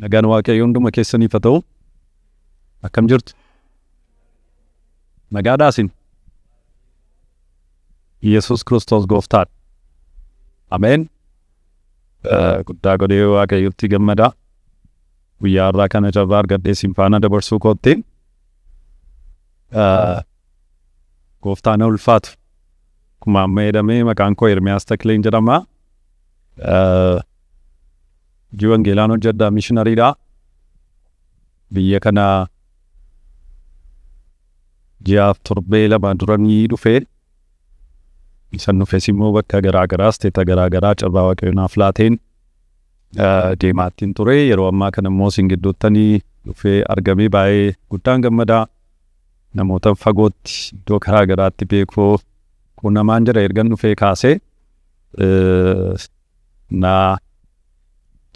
Nagaan Waaqayyoo hunduma keessaniif haa ta'u. Akkam jirtu? Nagaadhaa isin? Yesuus Kiristoos gooftaadha. Ameen. Guddaa godhee Waaqayyotti gammada. Guyyaa har'aa kana carraa argadhee isin faana dabarsuu kootti. Gooftaan haa ulfaatu. Akkuma amma jedhame, maqaan koo Ermiyaas Takleen jedhama. Hojii wangeelaan hojjedha, mishinariidha. Biyya kana ji'aaf torbee 2 dura ni dhufe. Isan dhufes immoo bakka garaa garaa, isteeta garaa garaa carraa Waaqayyo naaf laateen deemaattiin ture. Yeroo ammaa kana immoo isin gidduuttanii dhufee argamee baay'ee guddaan gammadaa. Namoota fagootti iddoo garaa garaatti beekuu quunnamaan jira ergan dhufee kaasee. Na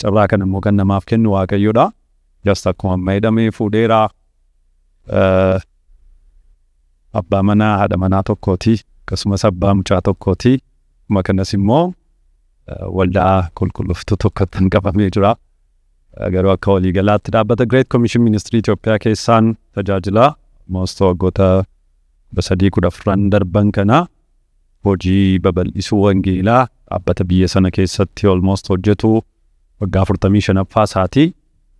carraa kana immoo kan namaaf kennu Waaqayyoodha. Just akkuma amma jedhame, fuudheera. Abbaa manaa, haadha manaa tokkooti. Akkasumas abbaa mucaa tokkooti. Akkuma kanas immoo waldaa qulqulloftuu tokkotti qabamee jira. Garuu akka waliigalaatti dhaabbata Great Commission Ministry Itoophiyaa keessaan tajaajila. Most waggoota 13, 14 darban kana hojii babal'isuu wangeelaa dhaabbata biyya sana keessatti almost hojjetu waggaa 45ffaa isaati.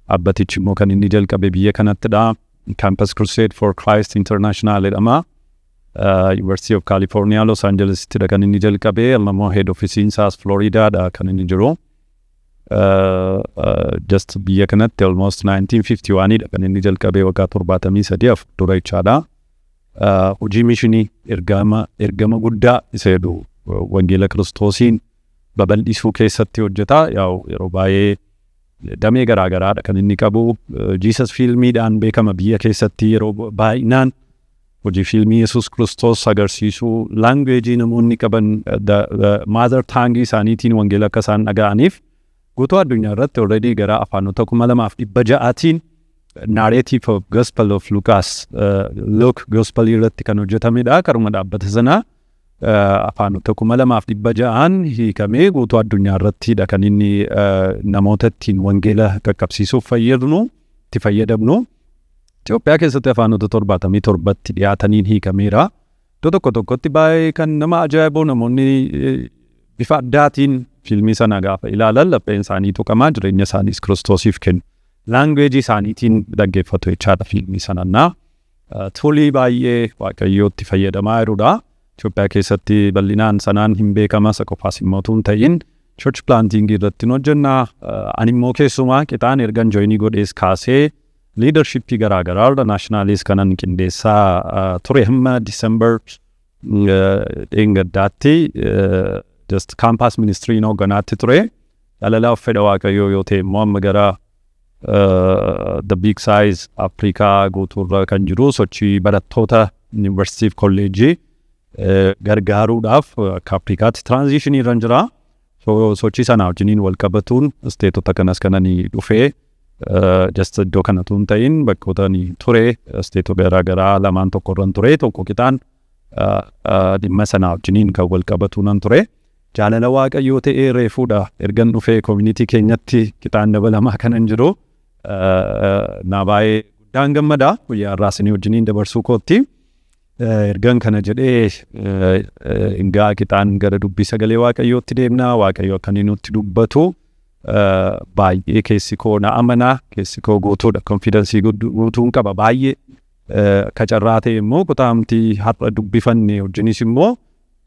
Dhaabbatichi immoo kan inni jalqabe biyya kanattidha. Campus Crusade for Christ International jedhama. University of California, Los Angelesittidha kan inni jalqabe. Amma immoo head office isaas Floridaadha kan inni jiru. Just biyya kanatti almost 1951 dha kan inni jalqabe, waggaa 73 afur dura jechaadha. Hojii mishinii, ergama guddaa isa jedhu wangeela Kiristoosiin babal'isuu keessatti hojjeta. Yaa'u yeroo baay'ee damee garaa garaadha kan inni qabu. Jesus fiilmiidhaan beekama biyya keessatti. Yeroo baay'inaan hojii fiilmii Yesuus Kiristoos agarsiisuu, language namoonni qaban, mother tongue isaaniitiin wangeela akka isaan dhaga'aniif, guutuu addunyaa irratti already gara afaanota 2600tiin narrative of Gospel of Lucas, Luke Gospel irratti kan hojjetamedha. Karuma dhaabbata sanaa afaanota 2600n hiikamee guutuu addunyaa irrattidha kan inni namoota ittiin wangeela qaqqabsiisuuf fayyadnu, itti fayyadamnu. Itoophiyaa keessatti afaanota 77tti dhiyaataniin hiikameera. Iddoo tokko tokkotti baay'ee kan nama ajaa'ibu, namoonni bifa addaatiin fiilmii sana gaafa ilaalan lapheen isaanii tuqamaa, jireenya isaaniis Kiristoosiif kennu. Language isaaniitiin dhaggeeffatu jechaadha fiilmii sanannaa. Tool baay'ee Waaqayyootti fayyadamaa jirudha. Itoophiyaa keessatti bal'inaan sanaan hin beekama. Isa qofaas immoo utuu hin ta'in church planting irratti hin hojjennaa. Ani immoo keessumaa qixaan ergan join godhees kaasee leadershipii garaa garaa nationalis kanan qindeessaa ture. Hamma December dheengaddaatti just campus ministry hoogganaatti ture. Jaalala of fedha Waaqayyoo yoo ta'e immoo amma gara the big size Afrikaa guutuurra kan jiru sochii barattoota yuunivarsiitii fi kolleejjii gargaaruudhaaf akka Afrikaatti transition irra jira. Sochii sana wajjiniin wal qabatuun isteetota kanas kananii dhufee, just iddoo kanatu hin ta'in bakkoota ni ture, isteetota garaa garaa lamaan tokko irra ture, tokko qixaan dhimma sana wajjiniin kan wal qabatu nan ture. Jaalala Waaqayyoo ta'ee reefuudha ergan dhufee community keenyatti qixaan dabalamaa kanan jiru. Na baay'ee guddaan gammada guyyaa har'aa isinii wajjiniin dabarsuu kootti. Ergan kana jedhee hingaa qixaan gara dubbii sagalee Waaqayyootti deemnaa. Waaqayyo akka inni nutti dubbatu baay'ee keessi koo na amanaa, keessi koo guutuudha, confidence guutuun qaba baay'ee. Akka carraa ta'e immoo kutaamtii har'a dubbifanne wajjinis immoo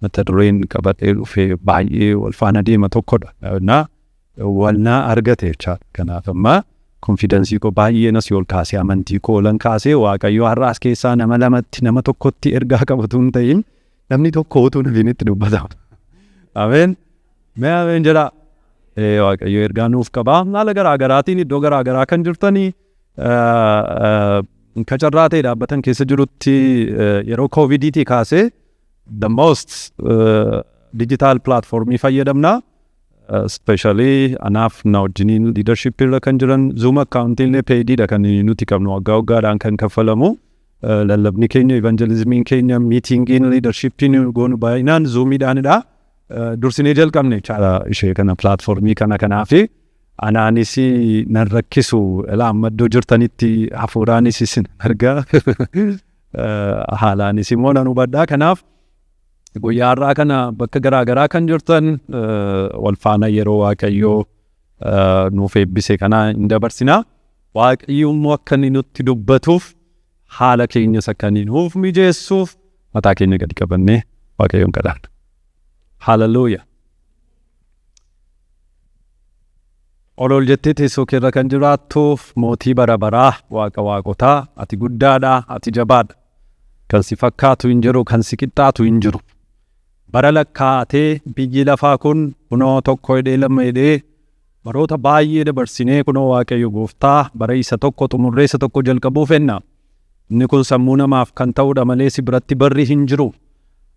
mata dureen qabadhee dhufee baay'ee wal faana deema tokkodha. Na walnaa argate jechaadha. Kanaaf amma confidence koo baay'ee nas ol kaasee, amantii koo olan kaasee, Waaqayyo har'a as keessaa nama lamatti, nama tokkotti ergaa qabatu hin ta'in, namni tokko utuu nafin itti dubbatama. Ameen. Mee ameen jedhaa. Waaqayyo ergaa nuuf qabaa. Haala garaa garaatiin iddoo garaa garaa kan jirtanii, ka carraa ta'e dhaabbatan keessa jirutti yeroo COVIDiitii kaasee the most digital platformii fayyadamna. Especially anaaf na wajjiniin leadership irra kan jiran Zoom accountiin illee paidiidha kan nuti qabnu, waggaa waggaadhaan kan kaffalamu. Lallabni keenya, evangelismiin keenya, meetingiin leadershipiin goonu baay'inaan Zoomiidhaanidha. Dursinee jalqabne jechaadha ishee kana, platformii kana kanaafi. Anaanis nan rakkisu. Ilaa amma iddoo jirtanitti hafuuraanis isin argaa, haalaanis immoo nan hubadhaa. Kanaaf guyyaa har'aa kana bakka garaa garaa kan jirtan wal faana yeroo Waaqayyoo nuuf eebbise kana hin dabarsinaa. Waaqayyo immoo akka inni nutti dubbatuuf, haala keenyas akka inni nuuf mijeessuuf, mataa keenya gadi qabannee Waaqayyoon kadhanna. Hallelujah. Ol ol jettee teessoo keerra kan jiraattuuf mootii bara baraa, Waaqa waaqotaa, ati guddaadha, ati jabaadha. Kan si fakkaatu hin jiru, kan si qixxaatu hin jiru. Bara lakkaa'atee biyyi lafaa kun kunoo tokko hidhee lama hidhee baroota baay'ee dabarsinee, kunoo Waaqayyo gooftaa, bara isa tokko xumurree isa tokko jalqabuuf enna. Inni kun sammuu namaaf kan ta'udha malee si biratti barri hin jiru.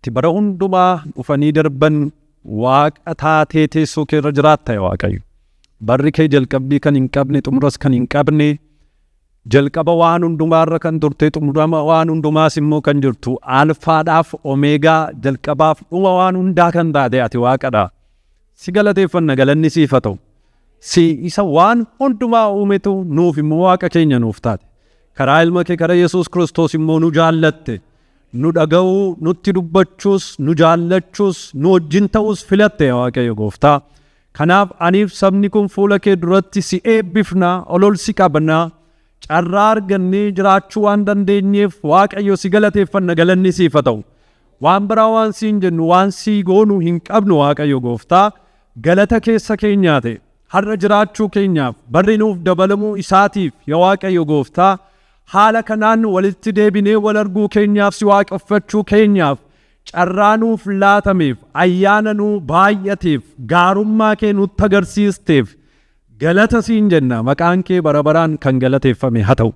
Ati bara hundumaa dhufanii darban Waaqa taatee teessoo kee irra jiraatta, yaa Waaqayyo. Barri kee jalqabbii kan hin qabne, xumuras kan hin qabne, jalqaba waan hundumaarra kan turte, xumurama waan hundumaas immoo kan jirtu, alfaadhaaf omeegaa, jalqabaaf dhuma waan hundaa kan taate ati Waaqadha. Si galateeffanna, galanni siif haa ta'u. Si isa waan hundumaa uumetu nuuf immoo Waaqa keenya nuuf taate. Karaa ilma kee, karaa Yesuus Kiristoos immoo nu jaallatte. Nu dhaga'uu, nutti dubbachuus, nu jaallachuus, nu wajjin ta'uus filatte, yaa Waaqayyo gooftaa. Kanaaf aniif sabni kun fuula kee duratti si eebbifna, ol ol si qabna. Carraa argannee jiraachuu waan dandeenyeef Waaqayyo si galateeffanna, galanni siif haa ta'u. Waan biraa waan siin jennu, waan sii goonu hin qabnu, Waaqayyo gooftaa. Galata keessa keenyaa ta'e. Har'a jiraachuu keenyaaf, barri nuuf dabalamuu isaatiif, yaa Waaqayyo gooftaa, haala kanaan walitti deebinee wal arguu keenyaaf, si waaqeffachuu keenyaaf carraa nuuf laatameef, ayyaana nuu baay'ateef, gaarummaa kee nutti agarsiisteef galata siin jenna. Maqaan kee bara baraan kan galateeffame haa ta'u.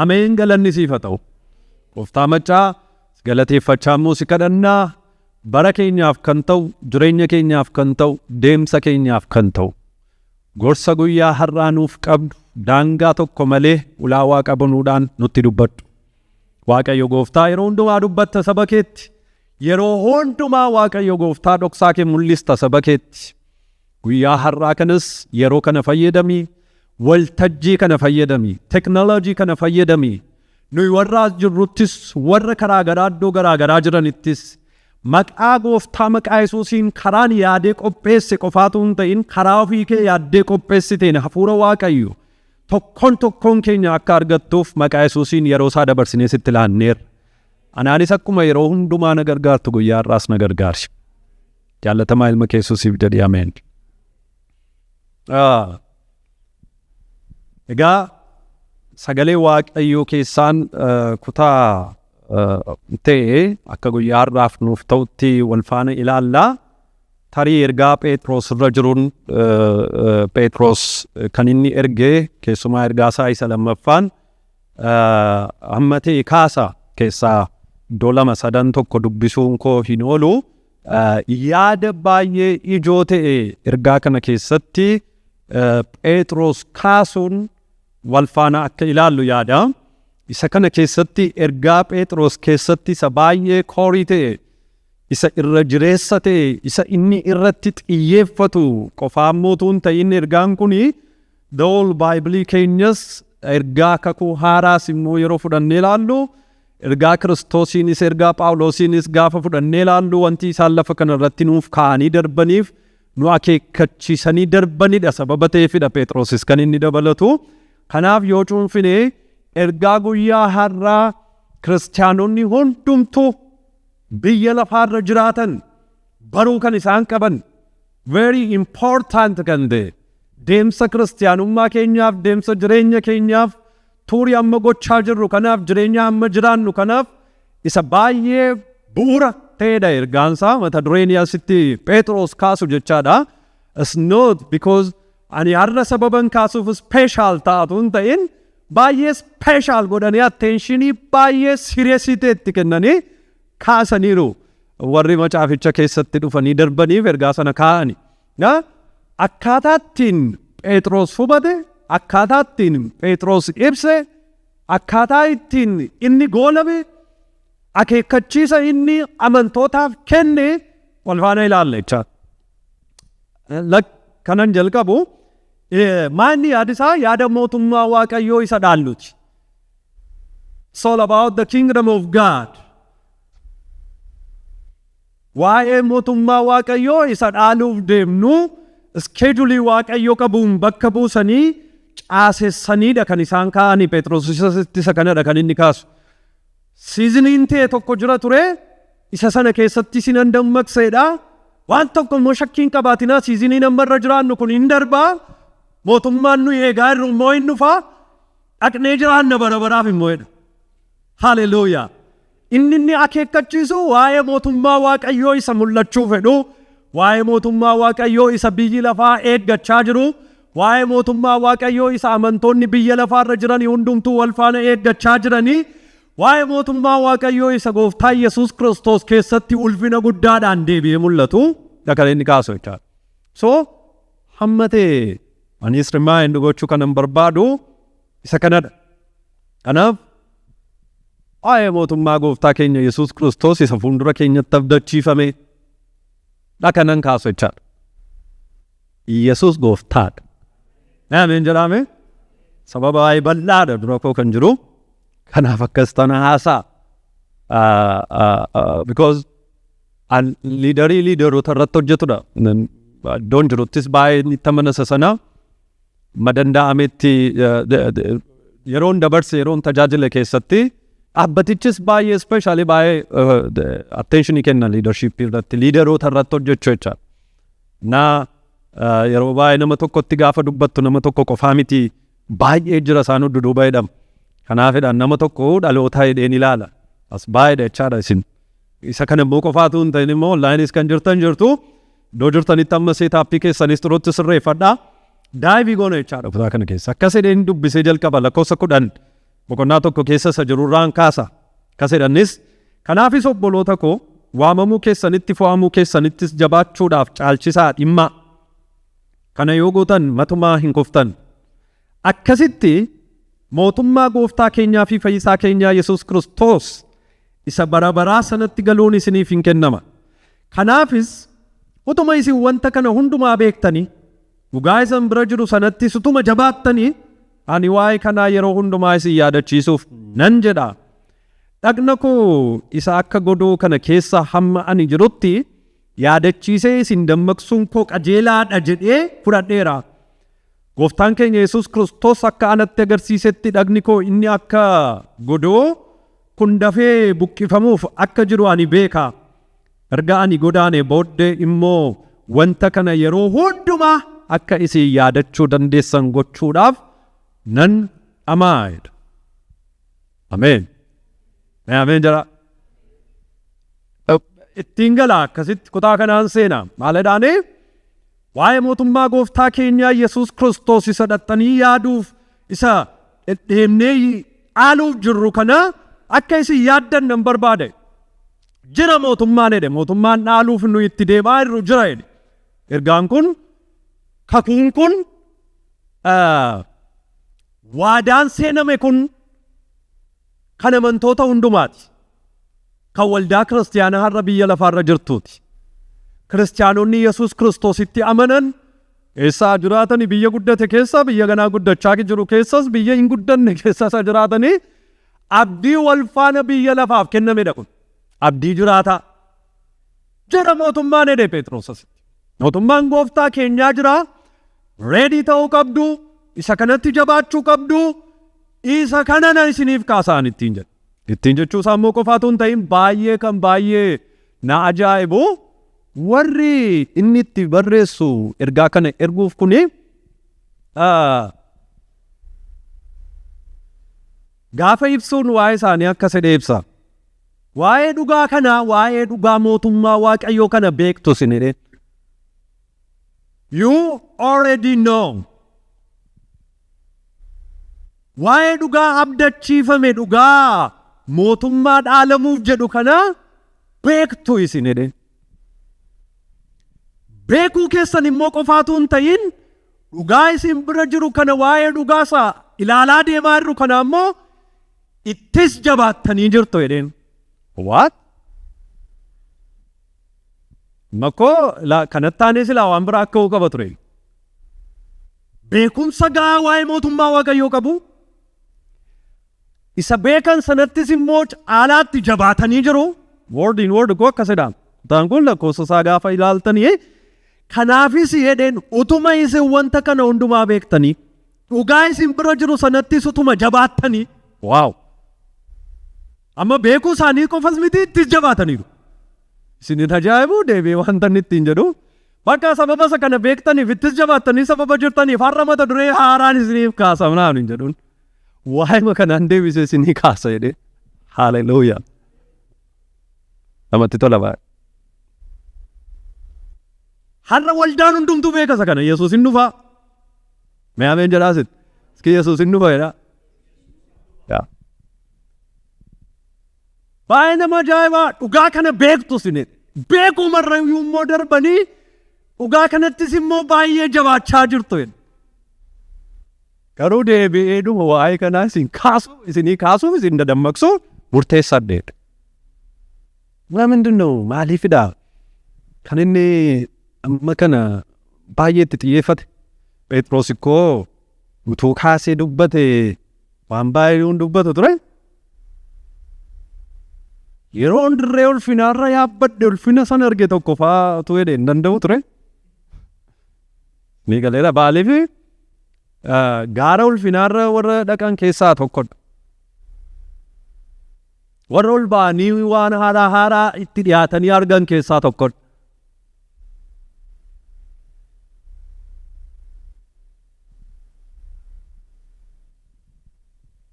Ameen, galanni siif haa ta'u. Gooftaa maccaa, galateeffachaa immoo si kadhannaa, bara keenyaaf kan ta'u, jireenya keenyaaf kan ta'u, deemsa keenyaaf kan ta'u, gorsa guyyaa har'aa nuuf qabdu daangaa tokko malee ulaa Waaqa banuudhaan nutti dubbadhu. Waaqayyo gooftaa, yeroo hundumaa dubbatta saba keetti. Yeroo hundumaa, Waaqayyo gooftaa, dhoksaa kee mul'ista saba keetti. Guyyaa har'aa kanas yeroo kana fayyadamii, waltajjii kana fayyadamii, teknooloojii kana fayyadamii, nuyi warra as jirruttis, warra karaa garaa iddoo garaa garaa jiranittis, maqaa gooftaa, maqaa Yesuusiin, karaan yaadee qopheesse qofaatu hin ta'in, karaa ofii kee yaaddee qopheessiteen hafuura Waaqayyo tokkoon tokkoon keenya akka argattuuf maqaa Yesuusiin yeroo isaa dabarsinee sitti laanneerra. Anaanis akkuma yeroo hundumaa na gargaartu guyyaa har'aas na gargaari. Jaallatamaa ilma kee Yesuusiif jedhi, ameen. Egaa sagalee Waaqayyoo keessaan kutaa ta'e akka guyyaa har'aaf nuuf ta'utti wal faana ilaallaa. Tarii ergaa Phexros irra jiruun, Phexros kan inni erge, keessumaa ergaa isaa isa lammaffaan hamma ta'e kaasa keessaa iddoo lama sadan tokko dubbisuun koo hin oolu. Yaada baay'ee ijoo ta'e ergaa kana keessatti Phexros kaasuun wal faana akka ilaallu yaada. Isa kana keessatti, ergaa Phexros keessatti, isa baay'ee core ta'e, isa irra jireessa ta'e, isa inni irratti xiyyeeffatu qofaa immoo utuu hin ta'in, ergaan kuni the whole Bible keenyas, ergaa kakuu haaraas immoo yeroo fudhannee ilaallu, ergaa Kiristoosiinis ergaa Phaawulosiinis gaafa fudhannee ilaallu, wanti isaan lafa kana irratti nuuf kaa'anii darbaniif, nu akeekkachiisanii darbanidha sababa ta'eefidha Phexrosis kan inni dabalatu. Kanaaf yoo cuunfine, ergaa guyyaa har'aa kiristaanonni hundumtuu biyya lafaarra jiraatan baruu kan isaan qaban, very important kan ta'e, deemsa kiristaanummaa keenyaaf, deemsa jireenya keenyaaf, tuurii amma gochaa jirru kanaaf, jireenya amma jiraannu kanaaf isa baay'ee bu'uura ta'edha ergaansaa, mata dureen asitti Phexros kaasu jechaadha. It's not because ani har'a sababan kaasuuf special taatu hin ta'in, baay'ee special godhanii attentionii baay'ee serious ta'e itti kennanii kaasaniiru warri macaaficha keessatti dhufanii darbaniif ergaa sana kaa'ani. Akkaataa ittiin Phexros hubate, akkaataa ittiin Phexros ibse, akkaataa ittiin inni goolabe, akeekkachiisa inni amantootaaf kenne wal faana ilaalla jechaadha. kanan jalqabu maanni yaadisaa yaada mootummaa Waaqayyoo isa dhaalluti. It's all about the kingdom of God. Waa'ee mootummaa Waaqayyoo isa dhaaluuf deemnu schedule Waaqayyoo qabuun bakka buusanii caasessaniidha kan isaan kaa'anii. Phexros isa kanadha kan inni kaasu. Seasoniin ta'e tokko jira ture, isa sana keessatti isinan dammaqseedha. Waan tokko immoo shakkiin qabaatinaa, seasoniin amma irra jiraannu kun hin darbaa, mootummaan nu eegaa jirru immoo hin dhufaa, dhaqnee jiraanna bara baraaf immoo jedha. Haleluuyaa. Inni akeekkachiisu waa'ee mootummaa Waaqayyoo isa mul'achuu fedhu, waa'ee mootummaa Waaqayyoo isa biyyi lafaa eeggachaa jiru, waa'ee mootummaa Waaqayyoo isa amantoonni biyya lafaarra jiran hundumtuu wal faana eeggachaa jiranii, waa'ee mootummaa Waaqayyoo isa gooftaa Yesuus Kiristoos keessatti ulfina guddaadhaan deebi'ee mul'atu kan inni kaasu jechaadha. So hamma ta'e anis remind gochuu kanan barbaadu isa kanadha. Kanaaf waa'ee mootummaa gooftaa keenya Yesuus Kiristoos isa fuuldura keenyatti abdachiifame dha kanan kaasu jechaadha. Yesuus gooftaadha. Ameen jedhame. Sababa baay'ee bal'aadha dura koo kan jiru. Kanaaf akkas tana haasaa. Because an leaderii leaderoota irratti hojjetudha. Iddoon jiruttis baay'ee itti amanasa sana madanda'ametti yeroon dabarse, yeroon tajaajila keessatti dhaabbatichis baay'ee especially baay'ee attentionii kenna leadershipii irratti, leaderoota irratti hojjechuu jechaadha. Na yeroo baay'ee nama tokkotti gaafa dubbattu nama tokko qofaa miti, baay'ee jira isaan dudduuba jedhamu. Kanaafidha nama tokko dhaloota hidheen ilaala. As baay'eedha jechaadha isin. Isa kana immoo qofaatu hin ta'in immoo onlineis kan jirtan jirtu. Iddoo jirtanitti amma setupii keessanis turutti sirreeffadhaa. Dive goona jechaadha kutaa kana keessa. Akkas jedheen dubbisee jalqaba, lakkoofsa 10 boqonnaa 1 keessa isa jirurraan kaasa. Akkas jedhanis: "Kanaafis obboloota koo, waamamuu keessanitti fo'amuu keessanittis jabaachuudhaaf caalchisaa dhimma. Kana yoo gootan matumaa hin kuftan. Akkasitti mootummaa gooftaa keenyaa fi fayyisaa keenyaa Yesuus Kiristoos isa bara baraa sanatti galuun isiniif hin kennama. Kanaafis utuma isin wanta kana hundumaa beektanii, dhugaa isin bira jiru sanattis utuma jabaattanii, ani waa'ee kanaa yeroo hundumaa isin yaadachiisuuf nan jedha. Dhagna koo isa akka godoo kana keessa hamma ani jirutti yaadachiisee isin dammaqsuun koo qajeelaadha jedhee fudhadheera. Gooftaan keenya Yesuus Kiristoos akka anatti agarsiisetti dhagni koo inni akka godoo kun dafee buqqifamuuf akka jiru ani beeka. Erga ani godaane booddee immoo wanta kana yeroo hundumaa akka isin yaadachuu dandeessan gochuudhaaf nan dhamaa" jedha. Ameen. Ameen jedha. Ittiin gala akkasitti kutaa kanaan seenaa. Maal jedhaanii? Waa'ee mootummaa gooftaa keenyaa Yesuus Kiristoos isa dhaxxanii yaaduuf, isa deemnee dhaaluuf jirru kana akka isin yaaddan nan barbaade. Jira mootummaan jedhe, mootummaan dhaaluuf nu itti deemaa jirru jira jedhe. Ergaan kun, kakuun kun, waadaan seename kun kan amantoota hundumaati. Kan waldaa kiristiyaanaa har'a biyya lafaarra jirtuuti. Kiristiyaanonni Yesuus Kiristoositti amanan eessaa jiraatanii, biyya guddate keessa, biyya ganaa guddachaa jiru keessas, biyya hin guddanne keessas jiraatanii, abdii wal faana biyya lafaaf kennamedha kun. Abdii jiraataa. Jira mootummaan jedhe Phexros asitti. Mootummaan gooftaa keenyaa jira. Ready ta'uu qabdu. Isa kanatti jabaachuu qabdu. Isa kana na isiniif kaasa'an ittiin jedhe. Ittiin jechuu isaa immoo qofaatu hin ta'in, baay'ee kan baay'ee na ajaa'ibu, warri inni itti barreessu ergaa kana erguuf kuni gaafa ibsuun waa'ee isaanii akkas jedhee ibsa. "Waa'ee dhugaa kanaa, waa'ee dhugaa mootummaa Waaqayyoo kana beektu isin" jedheen. You already know. Waa'ee dhugaa abdachiifame, dhugaa mootummaa dhaalamuuf jedhu kana beektu isin jedheen. Beekuu keessan immoo qofaatu hin ta'in, dhugaa isin bira jiru kana, waa'ee dhugaasaa ilaalaa deemaa jirru kana immoo ittis jabaattanii jirtu jedheen. What? Makkoo kanatti aanee silaa waan biraa akka qaba ture. Beekumsa gahaa waa'ee mootummaa Waaqayyoo qabu. Isa beekan sanattis immoo caalaatti jabaatanii jiru. Word in word koo akkasidha. Kutaan kun lakkoofsa isaa gaafa ilaaltanii Kanaafis jedheen utuma isin wanta kana hundumaa beektanii dhugaa isin bira jiru sanattis utuma jabaattanii. Wow! Amma beekuu isaanii qofas miti ittis jabaataniiru. Isin hin ajaa'ibu deebi'ee wanta inni ittiin jedhu. Bakka sababa isa kana beektaniif ittis jabaattanii sababa jirtaniif har'a mata duree haaraan isiniif kaasa naan hin jedhuun. Waa'ima kanaan deebisee isinii kaasa jedhee. Haleluuyaa. Namatti tola baay'ee. Har'a waldaan hundumtuu beeka isa kana Yesuus hin dhufaa. Mee ameen jedhaa sitti. Iski Yesuus hin dhufa jedhaa. Yaa. Baay'ee nama ajaa'ibaa dhugaa kana beektu isin. Beekumarra immoo darbanii dhugaa kanattis immoo baay'ee jabaachaa jirtu. Garuu deebi'ee dhuma waa'ee kanaa isin kaasu isinii kaasuuf isin dadammaqsu murteessadheedha. ለምንድን ነው maaliifidha kan inni amma kana baay'ee itti xiyyeeffate? Phexros ikkoo utuu kaasee dubbate waan baay'ee hin dubbatu ture. Yeroon dirree ulfinaarra yaabbadhe ulfina sana arge tokko faa utuu jedhe hin danda'u ture. Ni galeera maaliif gaara ulfinaarra warra dhaqan keessaa tokkodha. Warra ol ba'anii waan haaraa haaraa itti dhiyaatanii argan keessaa tokkodha.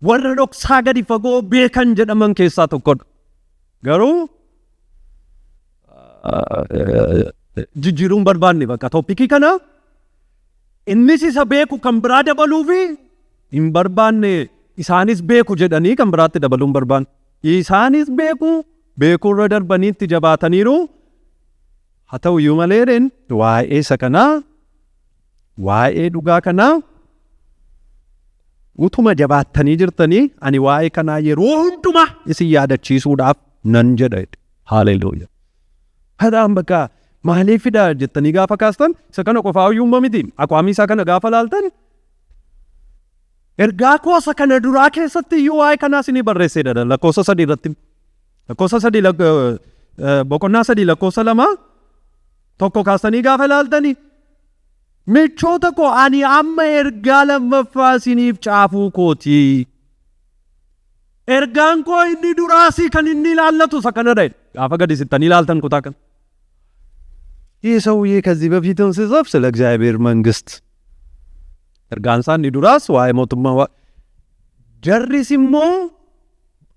Warra dhoksaa gadi fagoo beekan jedhaman keessaa tokkodha. Garuu jijjiiruun barbaanne bakka topicii kana innis isa beeku kan biraa dabaluu fi hin barbaanne isaanis beeku jedhanii kan biraatti dabaluu hin barbaanne. Isaanis beeku beekuurra darbanii itti jabaataniiru. Haa ta'u iyyuu malee waa'ee isa kanaa waa'ee dhugaa kanaa utuma jabaattanii jirtanii ani waa'ee kanaa yeroo hundumaa isin yaadachiisuudhaaf nan jedha. Haleluuyaa. Hadhaan bakka maaliifidha jettanii gaafa kaastan isa kana qofaa iyyuu miti. Aqwaamii isaa kana gaafa laaltan ergaa koo isa kana duraa keessatti iyyuu waa'ee kanaa isinii barreesseedha lakkoofsa sadii irratti. Lakkoofsa sadii boqonnaa sadii lakkoofsa lama tokko kaastanii gaafa laaltanii michoota koo ani amma ergaa lammaffaa isiniif caafuu kooti. Ergaan koo inni duraasii kan inni ilaallatu isa kanadha. Gaafa gadi sittanii ilaaltan kutaa kana. ይህ ሰውዬ ከዚህ በፊትም ሲጽፍ ስለ እግዚአብሔር መንግስት ergaan isaa inni duraas waa'ee mootummaa jarris immoo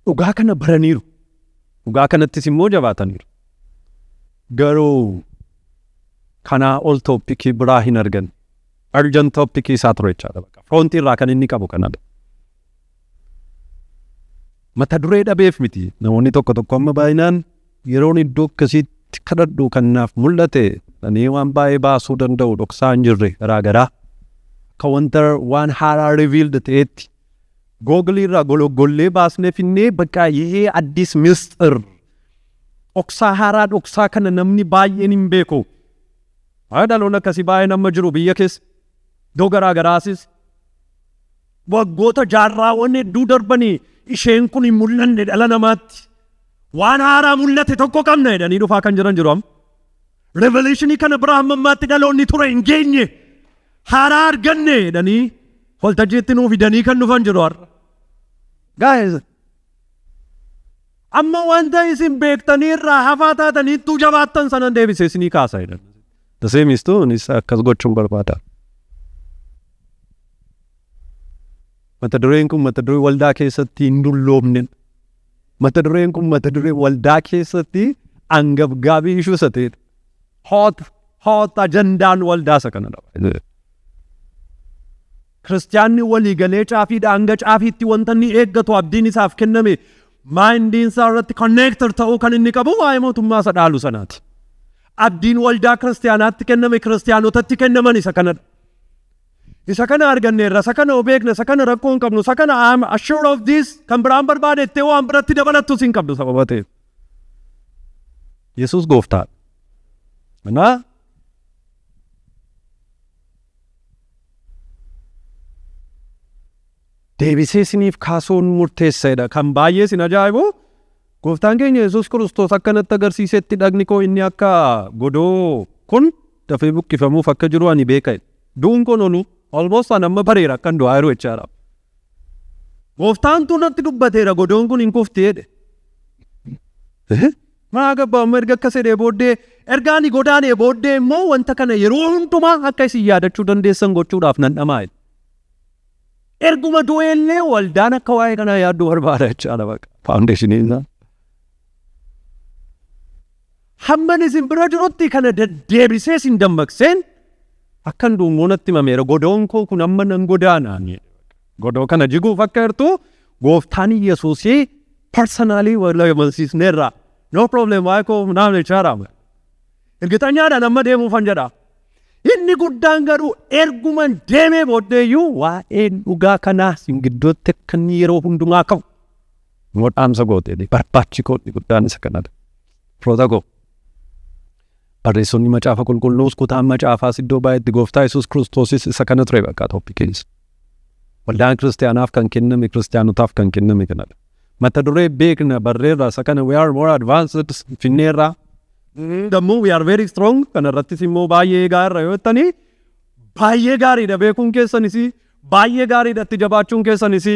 dhugaa kana baraniiru. Dhugaa kanattis immoo jabaataniiru. Garuu kanaa ol topicii biraa hin argan. Urgent topicii isaa ture jechaadha. Frontii irraa kan inni qabu kanadha. Mata duree dhabeef miti. Namoonni tokko tokko amma baay'inaan yeroon iddoo akkasiitti kadhadhu kan naaf mul'ate dhanii waan baay'ee baasuu danda'u dhoksaa hin jirre garaa garaa. Akka wanta waan haaraa revealed ta'etti Google irraa gologgollee baasnee finnee bakka ይሄ አዲስ ምስጢር dhoksaa haaraa dhoksaa kana namni baay'een hin beeku. Haa dhaloonni akkasii baay'een amma jiru biyya keessa iddoo garaa garaasis waggoota jaarraawwan hedduu darbanii isheen kun hin mul'anne dhala namaatti. Waan haaraa mul'ate tokko qabna jedhanii dhufaa kan jiran jiru amma. Revelationii kana bira hamma ammaatti dhaloonni ture hin geenye. Haaraa arganne jedhanii waltajjiitti nuu fidanii kan dhufan jiru har'a. Guys, amma wanta isin beektanii irraa hafaa taataniittuu jabaattan sanan deebisee isinii kaasa jedhan. The same is true, innis akkas gochuun barbaada. Mata dureen kun mata duree waldaa keessatti hin dulloomne. Mata dureen kun mata duree waldaa keessatti angabgaabii ishuu isa ta'edha. Hot, hot ajandaan waldaa isa kanadha. Kiristaanni walii galee caafiidha hanga caafiitti wanta inni eeggatu abdiin isaaf kenname mindiin isaa irratti connected ta'uu kan inni qabu waa'ee mootummaa isa dhaalu sanaati. Abdiin waldaa kiristaanaatti kenname kiristaanotatti kennaman isa kanadha. Isa kana arganneerra, isa kana beekna, isa kana rakkoo hin qabnu, isa kana I'm assured of this kan biraan barbaade ittee waan biratti dabalattus hin qabdu sababa ta'eef. Yesuus gooftaadha. Kanaa Deebisee isiniif kaasuun murteesseedha. Kan baay'ee isin ajaa'ibu, gooftaan keenya Yesuus Kiristoos akkanatti agarsiisetti dhagni koo inni akka godoo kun dafee buqqifamuuf akka jiru ani beeka. Du'uun kun oolu almost an amma bareera akkan du'aa jiru jechaadha. Gooftaantu natti dubbateera, godoon kun hin kufti jedhe. Maa gabbaa amma erga akkas jedhee booddee, erga ani godaanee booddee immoo wanta kana yeroo hundumaa akka isin yaadachuu dandeessan gochuudhaaf nan dhamaa. Erguma du'eellee waldaan akka waa'ee kanaa yaadduu barbaada jechaadha baqa. Foundationiin isaa. Hamman isin bira jirutti kana deddeebisee isin dammaqseen akkan du'u natti himameera. Godoon koo kun amma nan godaanaan. Godoo kana jiguuf akka jirtu gooftaan Yesuusii personally wal amansiisneerra. No problem, waa'ee koo naaf jechaadha. Ergixanyaadhaan amma deemuufan jedha. Inni guddaan garuu erguman deemee booddeeyyuu waa'een dhugaa kanaa isin gidduutti akka inni yeroo hundumaa ka'u. Immoo dhaamsa gootee barbaachi koo inni guddaan isa kanadha. Firoota koo. Barreessonni macaafa qulqulluus, kutaan macaafaas, iddoo baay'eetti gooftaa Yesuus Kiristoosis isa kana ture bakka topiciinsa. Waldaan kiristaanaaf kan kenname, kiristaanotaaf kan kenname kanadha. Mata duree beekna, barreerra isa kana, we are more advanced finneerra. Dammoo we are very strong kana irrattis immoo baay'ee gaarra yoo jettanii, baay'ee gaariidha beekuun keessanis, baay'ee gaariidha itti jabaachuun keessanis.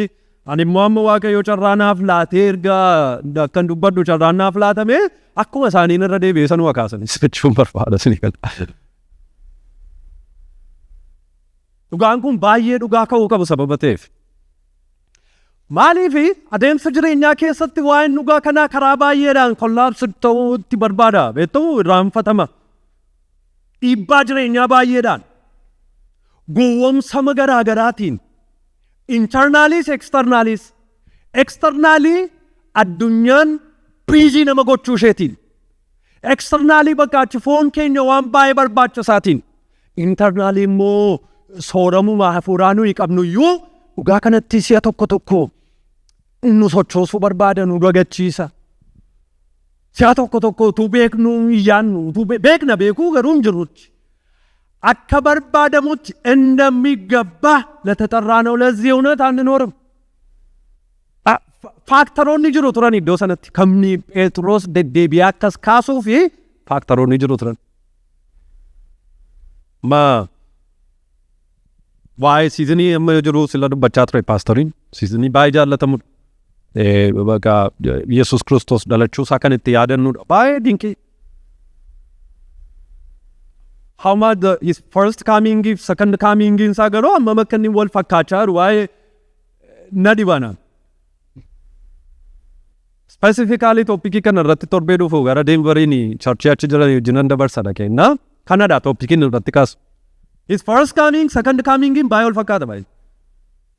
Ani immoo amma Waaqayyo carraa naaf laatee, erga akkan dubbadhu carraan naaf laatame, akkuma isaaniin irra deebi'ee sanuma kaasanis jechuun barbaada isinii gala. Dhugaan kun baay'ee dhugaa ka'uu qabu sababa ta'eef. Maaliif adeemsa jireenyaa keessatti waa'een dhugaa kanaa karaa baay'eedhaan collapse ta'uu itti barbaada. Beektamu irraanfatama. Dhiibbaa jireenyaa baay'eedhaan. Gowwoomsama garaa garaatiin. Internalis, externalis. Externally addunyaan busy nama gochuu isheetiin. Externally bakka achi foon keenya waan baay'ee barbaachisaatiin. Internally immoo sooramuma hafuuraa nuyi qabnu iyyuu dhugaa kanatti si'a tokko tokko nu sochoosuu barbaada, nu dagachiisa. Si'a tokko tokko utuu beeknu iyyaannu, utuu beekna, beekuu garuu hin jirrutti. Akka barbaadamutti እንደሚገባ ለተጠራነው ለዚህ እውነት አንኖርም። Factoroonni jiru turan iddoo sanatti kamni Phexros deddeebi'ee akkas kaasuu fi factoroonni jiru turan. Ma waa'ee seasonii amma jiru sila dubbachaa ture pastoriin, seasonii baay'ee jaallatamudha. Bakka Yesuus Kiristoos dhalachuu isaa kan itti yaadannudha. Baay'ee dinqii. How much the his first coming, second coming isaa garuu hammam akka inni wal fakkaachaa jiru waa'ee na dhibana. Specifically topicii kana irratti torbee dhufu gara Denveriin churchii achi jiran wajjinan dabarsa dhaqeenna. Kanadha topiciin irratti kaasu. His first coming, second coming baay'ee wal fakkaata baay'ee.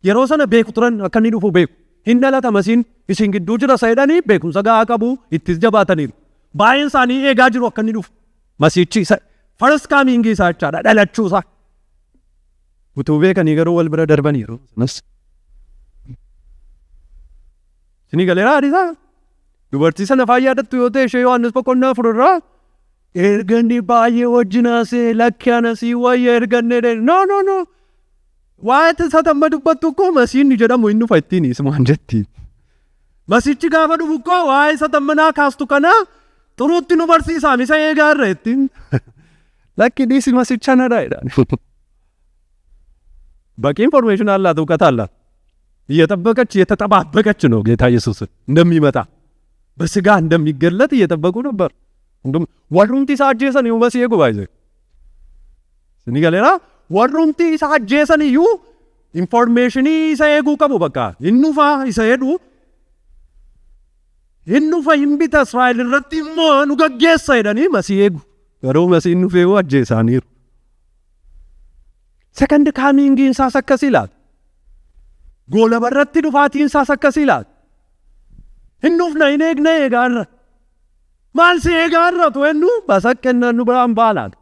Yeroo sana beeku turan, akka inni dhufu beeku. Hin dhalata masiin isin gidduu jira isa jedhanii beekumsa gahaa qabu, ittis jabaataniiru. Baay'een isaanii eegaa jiru akka inni dhufu. Masiichi isa first coming isaa jechaadha, dhalachuu isaa. Utuu beekanii garuu wal bira darbaniiru. Sanas. Isinii galeeraa hadiisaa? Dubartii sana faa yaadattu yoo ta'e, ishee Yohaannis boqonnaa 4 irraa, erga inni baay'ee wajjin haasa'e, "Lakki, anasii wayya erga inni jedhe, no, no, no, waa'ee isa tamma dubbattu koo masiinni jedhamu inni dhufa ittiin isumaan jetti. Masichi gaafa dhufu koo waa'ee isa tammanaa kaastu kana xuruutti nu barsiisaa misa eegaa irra ittiin. Lakki, dhiisi, masicha nadha jedhaan. በቂ information አላት፣ እውቀት አላት። እየጠበቀች እየተጠባበቀች ነው ጌታ ኢየሱስን እንደሚመጣ፣ በስጋ እንደሚገለጥ እየጠበቁ ነበር። Hundum warrumti isa ajjeesan iyyuu masii eegu baay'ee. Isinii galeera? Warrumti isa ajjeesan iyyuu informationii isa eeguu qabu bakka. Hin dhufaa isa jedhu, hin dhufa, hin bita, Israa'el irratti immoo nu gaggeessa jedhanii masii eegu. Garuu masiin dhufee ajjeesaaniiru. Second comingiin isaas akkasii laata. Goolaba irratti dhufaatiin isaas akkasii laata. Hin dhufna, hin eegna, eegaarra. Maal si eegaarra tu ennu basaqqenna nu biraan baalaata.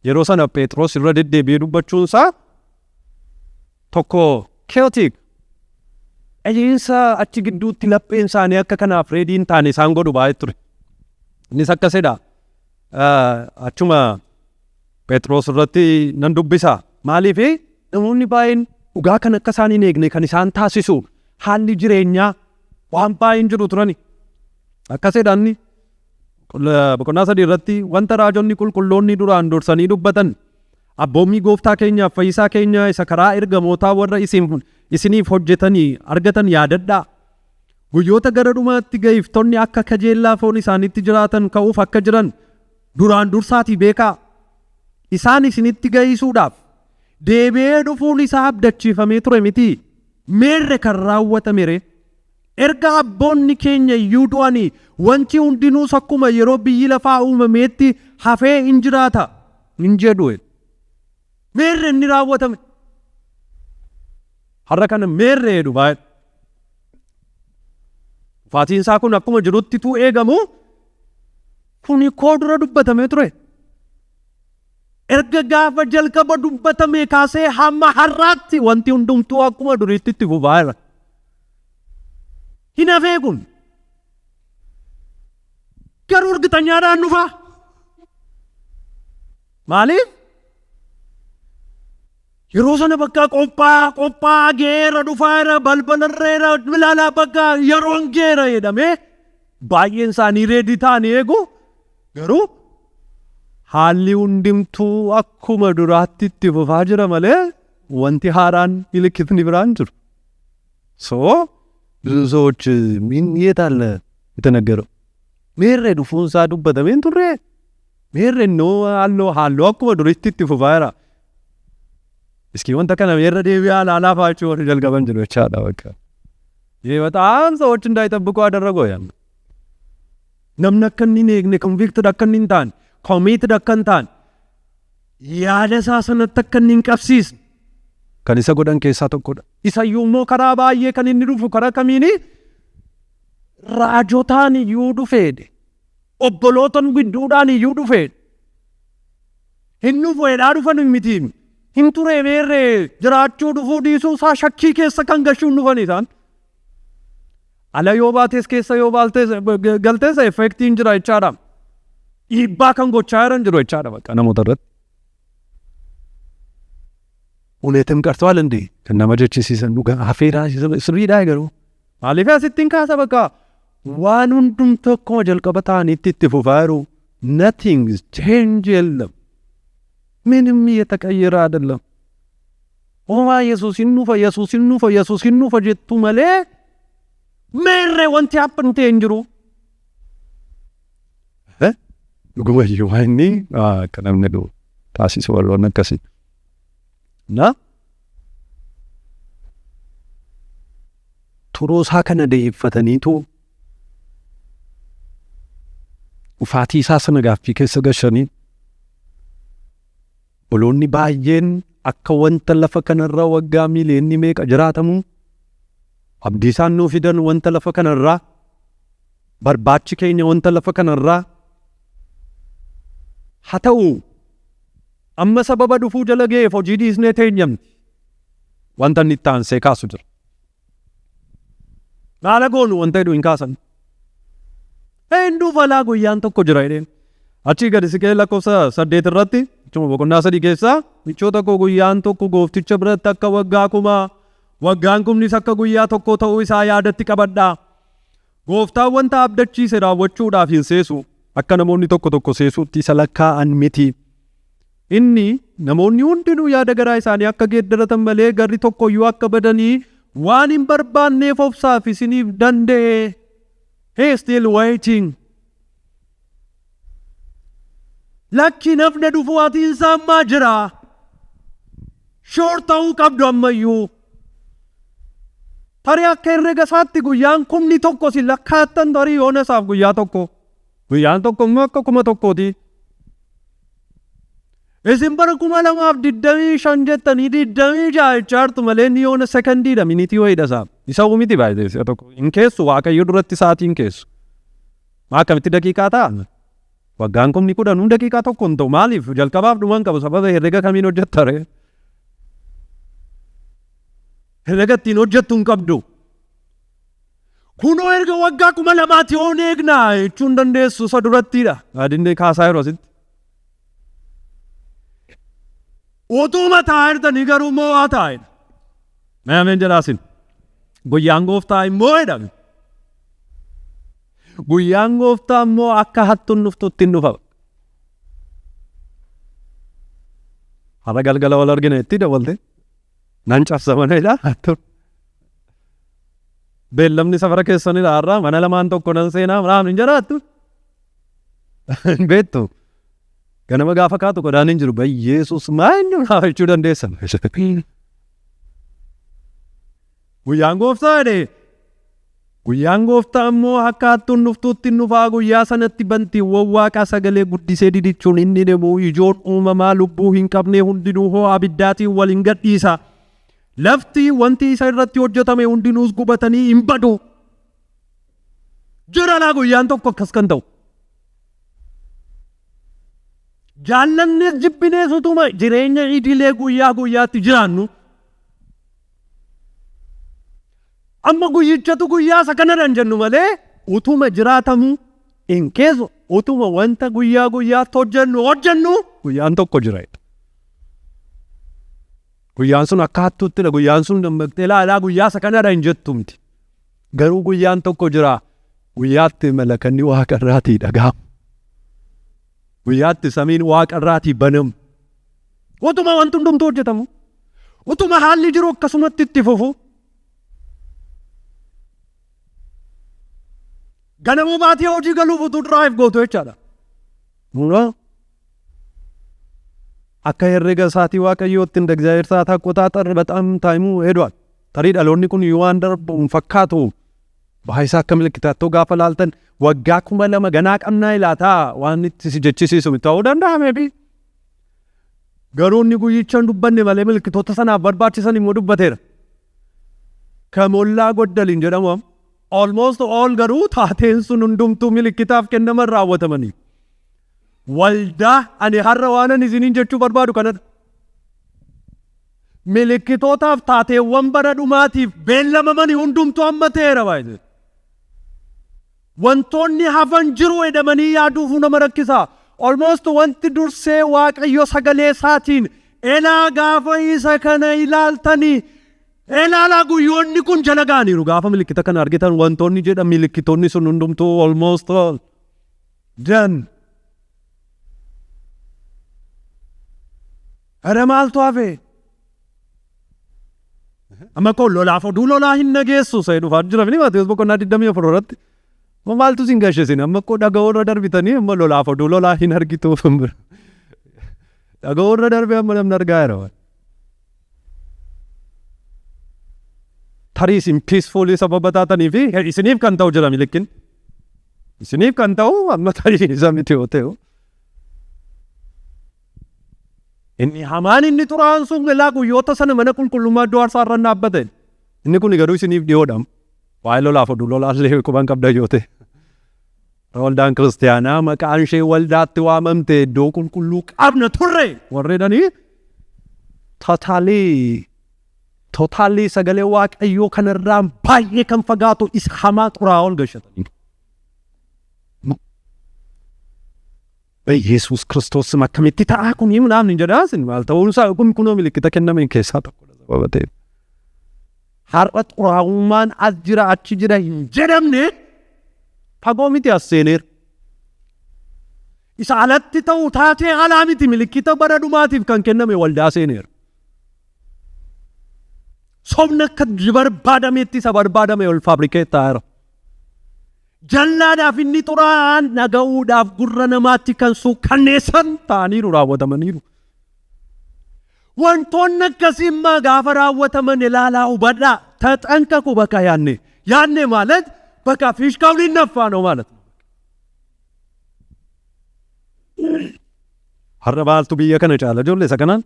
Yeroo sana Phexros irra deddeebi'ee dubbachuun isaa tokko chaotic. Dhahiinsa achi gidduutti lapheen isaanii akka kanaaf ready hin taane isaan godhu baay'ee ture. Innis akkasidha. Achuma Phexros irratti nan dubbisa. Maaliif namoonni baay'een Dhugaa kan akka isaan hin eegne kan isaan taasisu haalli jireenyaa waan baay'een jiru turani. Akkas jedhanni boqonnaa 3 irratti wanta raajonni qulqulloonni duraan dursanii dubbatan abboommii gooftaa keenyaaf fayyisaa keenya isa karaa ergamootaa warra isiniif hojjetanii argatan yaadadhaa. Guyyoota gara dhumaatti ga'iftonni akka kajeellaa foon isaaniitti jiraatan ka'uuf akka jiran duraan dursaatii beekaa. Isaan isinitti ga'isuudhaaf deebi'ee dhufuun isaa abdachiifamee ture miti. Meerre kan raawwatame ree? Erga abboonni keenya iyyuu du'anii wanti hundinuus akkuma yeroo biyyi lafaa uumameetti hafee hin jiraata hin jedhu. Meerre inni raawwatame? Har'a kana meerre jedhu baay'ee. Dhufaatiin isaa kun akkuma jirutti tuu eegamu kuni koo dura dubbatamee ture. Erga gaafa jalqaba dubbatamee kaasee hamma har'aatti wanti hundumtuu akkuma duriitti itti fufaa jira. Hin hafee kun. Garuu እርግጠኛadhaan dhufaa. Maaliif? Yeroo sana bakka qophaa qophaa geera dhufaa jira, balbalarreera, ilaalaa, bakka yeroon geera jedhamee baay'een isaanii ready ta'anii eegu. Garuu haalli hundumtuu akkuma duraatti itti fufaa jira malee wanti haaraan milikkitni biraan jiru. So ብዙ ሰዎች ምን የት አለ የተነገረው? Meerre dhufuun isaa dubbatameen turre? Meerre innoo halluu halluu akkuma duriitti itti fufaa jira. እስኪ wanta kana irra deebi'aa ilaalaa faachuu warri jalqaban jiru jechaadha bakka. ይህ በጣም ሰዎች እንዳይጠብቁ አደረገው ያን። Namni akka inni hin eegne, convicted akka inni hin taane, committed akka hin taane, yaada isaa sanatti akka inni hin qabsiisne kan isa godhan keessaa tokkodha. Isayyuu immoo karaa baay'ee kan inni dhufu karaa kamiini? Raajotaan iyyuu dhufeedhe. Obbolootan gidduudhaan iyyuu dhufeedhe. Hin dhufu jedhaa dhufan miti. Hin ture meerree jiraachuu dhufuu dhiisuu isaa shakkii keessa kan gashuun dhufan isaan. Ala yoo baates keessa yoo baaltes galtees effectiin jira jechaadha. Dhiibbaa kan gochaa jiran jiru jechaadha bakka namoota irratti. እውነትም ቀርተዋል እንዴ kan nama jechisiisan dhugaa hafeeraa sirriidhaa garuu maaliif asittiin kaasa bakka waan hundumtuu akkuma jalqaba ta'anitti itti fufaa jiru. Nothing change የለም፣ ምንም እየተቀየረ አይደለም። Homaa Yesuus hin dhufa, Yesuus hin dhufa, Yesuus hin dhufa jettu malee meerree wanti happen ta'e hin jiru. Dhuguma iyyuu waan inni akka namni dhufu taasisu warroonni akkasii. Na turuu isaa kana deeffataniitu dhufaatii isaa sana gaaffii keessa gashanii obboloonni baay'een akka wanta lafa kanarra waggaa miiliyoonni meeqa jiraatamu abdii isaan nuu fidan wanta lafa kanarraa barbaachi keenya wanta lafa kanarraa haa ta'u amma sababa dhufuu jala ga'eef hojii dhiisnee teenyamti wanta inni itti aansee kaasu jira. Maala goonu wanta jedhu hin kaasan. Hin dhufa laa guyyaan tokko jira jedheen. Achii gadi siqee lakkoofsa 8 irratti achuma boqonnaa 3 keessaa, michoota koo, guyyaan tokko goofticha biratti akka waggaa 1000, waggaan kumnis akka guyyaa tokko ta'uu isaa yaadatti qabadhaa. Gooftaan wanta abdachiise raawwachuudhaaf hin seesu, akka namoonni tokko tokko seesuutti isa lakkaa'an miti. Inni namoonni hundinuu yaada garaa isaanii akka geeddaratan malee garri tokkoyyuu akka badanii waan hin barbaanneef obsaaf isiniif danda'e. He is still waiting. Lakki nafne dhufuu atiin isaa ammaa jira. Sure ta'uu qabdu ammayyuu. Tarii akka herrega isaatti guyyaan 1,000 si lakkaattan tarii yoona isaaf guyyaa tokko. Guyyaan tokko immoo akka 1000ti. Isin bara 2025 jettanii 26 jechaa jirtu malee inni yoona sekondiidha, minitii wayiidha isaaf. Isa miti baay'ee si'a tokko. Hin keessu, Waaqayyo duratti sa'aatii hin keessu. Maa akkamitti daqiiqaa ta'a? Waggaan 10000 daqiiqaa tokko hin ta'u. Maaliif jalqabaaf dhuman qabu? Sababa herrega kamiin hojjetta ree? Herrega ittiin hojjettu hin qabdu. Kunoo erga waggaa 2000ti yoon eegnaa jechuu hin dandeessu isa durattiidha. Adinne kaasaa yeroo asitti. Utuu mataa jirtanii garuu mo'aa taa'edha. Mee ameen jedhaasin. Guyyaan gooftaa immoo jedhame. Guyyaan gooftaa immoo akka hattuun dhuftutti hin dhufa. Har'a galgala wal argina itti dabalte. Nan cabsa mana ilaa hattuun. Beellamni safara keessanidha har'a mana lamaan tokko nan seenaa maal hin jedha hattuun. Hin beektu. Ganama gaafa kaatu qodaan hin jiru. Bayyeesus maal inni naaf jechuu dandeessan. Guyyaan gooftaa jedhe. Guyyaan gooftaa immoo akka hattuun dhuftuutti hin dhufaa. Guyyaa sanatti bantiiwwan waaqaa sagalee guddisee didichuun inni deemu ijoon uumamaa lubbuu hin qabne hundinuu ho'a abiddaatiin wal hin gadhiisa. Lafti wanti isa irratti hojjetame hundinuus gubatanii hin badu. Jira laa guyyaan tokko akkas kan ta'u. Jaallannees jibbinees utuma jireenya idilee guyyaa guyyaatti jiraannu amma guyyichatu guyyaa isa kanadha hin jennu malee utuma jiraatamu in keessa utuma wanta guyyaa guyyaatti hojjennu hojjennu guyyaan tokko jira. Guyyaan sun akka hattuuttidha. Guyyaan sun dammaqxee ilaalaa guyyaa isa kanadha hin jettu miti. Garuu guyyaan tokko jira. Guyyaatti malakanni waaqarraatii dhaga'amu. Guyyaatti samiin waaqarraatii banamu. Utuma wanti hundumtuu hojjetamu. Utuma haalli jiru akkasumatti itti fufu. Ganama baatii hojii galuuf utuu drive gootu jechaadha. Akka herrega isaatii Waaqayyootti እንደ እግዚአብሔር ሰዓት አቆጣጠር በጣም time ኡ ሄዷል። Tarii dhaloonni kun yoo waan darbu hin fakkaatu. Baay'isaa akka milikkitaattoo gaafa laaltan waggaa 2000 ganaa qabnaa ilaataa waan itti si jechisiisu miti ta'uu danda'a maybe. Garuu inni guyyicha hin dubbanne malee milkitoota sanaaf barbaachisan immoo dubbateera. ከሞላ ጎደል hin jedhamu amma. Almost all garuu taateen sun hundumtuu milikkitaaf kennaman raawwatamanii. Waldaa ani har'a waan ani isiniin jechuu barbaadu kanadha. Milikkitootaaf taateewwan bara dhumaatiif beellamamanii hundumtuu amma ta'eera baay'ee. Wantoonni hafan jiru jedhamanii yaaduuf nama rakkisa. Almost wanti dursee Waaqayyo sagalee isaatiin elaa gaafa isa kana ilaaltanii elaalaa guyyoonni kun jala ga'aniiru gaafa milikkita kana argitan wantoonni jedhan milikkitoonni sun hundumtuu almost all done. Ara maaltu hafe? Amma koo lolaaf oduu lolaa hin dhageessu isa dhufaa jira mini Maatiyus boqonnaa 24 irratti. Amma maaltu sin gashesin amma koo dhaga'uu irra darbitanii amma lolaaf oduu lolaa hin argitu. Dhaga'uu irra darbee amma namni argaa jira. Tarii isin peacefully sababa taatanii fi isiniif kan ta'u jira milikkin. Isiniif kan ta'u amma tarii isa miti yoo ta'u. Inni hamaan inni xuraa'aan sun ilaa guyyoota sana mana qulqullummaa iddoo aarsaa irra dhaabbate. Inni kun garuu isiniif dhiyoodha. Waa'ee lolaaf oduu lolaallee quban qabda yoo ta'e. Waldaan kiristaanaa maqaan ishee waldaatti waamamte iddoo qulqulluu qabna turre warri jedhanii totally sagalee Waaqayyoo kanarraa baay'ee kan fagaatu isa hamaa xuraa'aa ol gashatanii. Yesuus Kiristoos akkamitti ta'aa kun himuudhaaf hin jedhaasin maal ta'uun isaa kun kunoo milikkita kennameen keessaa tokkodha sababa ta'eef. Har'a xuraa'ummaan as jira achi jira hin jedhamne fagoo miti as seeneera. Isa alatti ta'u taatee alaa miti milikkita bara dhumaatiif kan kenname waldaa seeneera. Sobni akka barbaadametti isa barbaadame ol fabricate ta'eera. Jallaadhaaf inni xuraa'aan dhaga'uudhaaf gurra namaatti kan suukanneessan ta'aniiru raawwatamaniiru. Wantoonni akkasii immoo gaafa raawwataman ilaalaa hubadhaa ተጠንቀቁ። በቃ ያኔ ያኔ ማለት በቃ ፊሽካው ሊነፋ ነው ማለት ነው። Har'a maaltu biyya kana caala ijoollee isa kanaan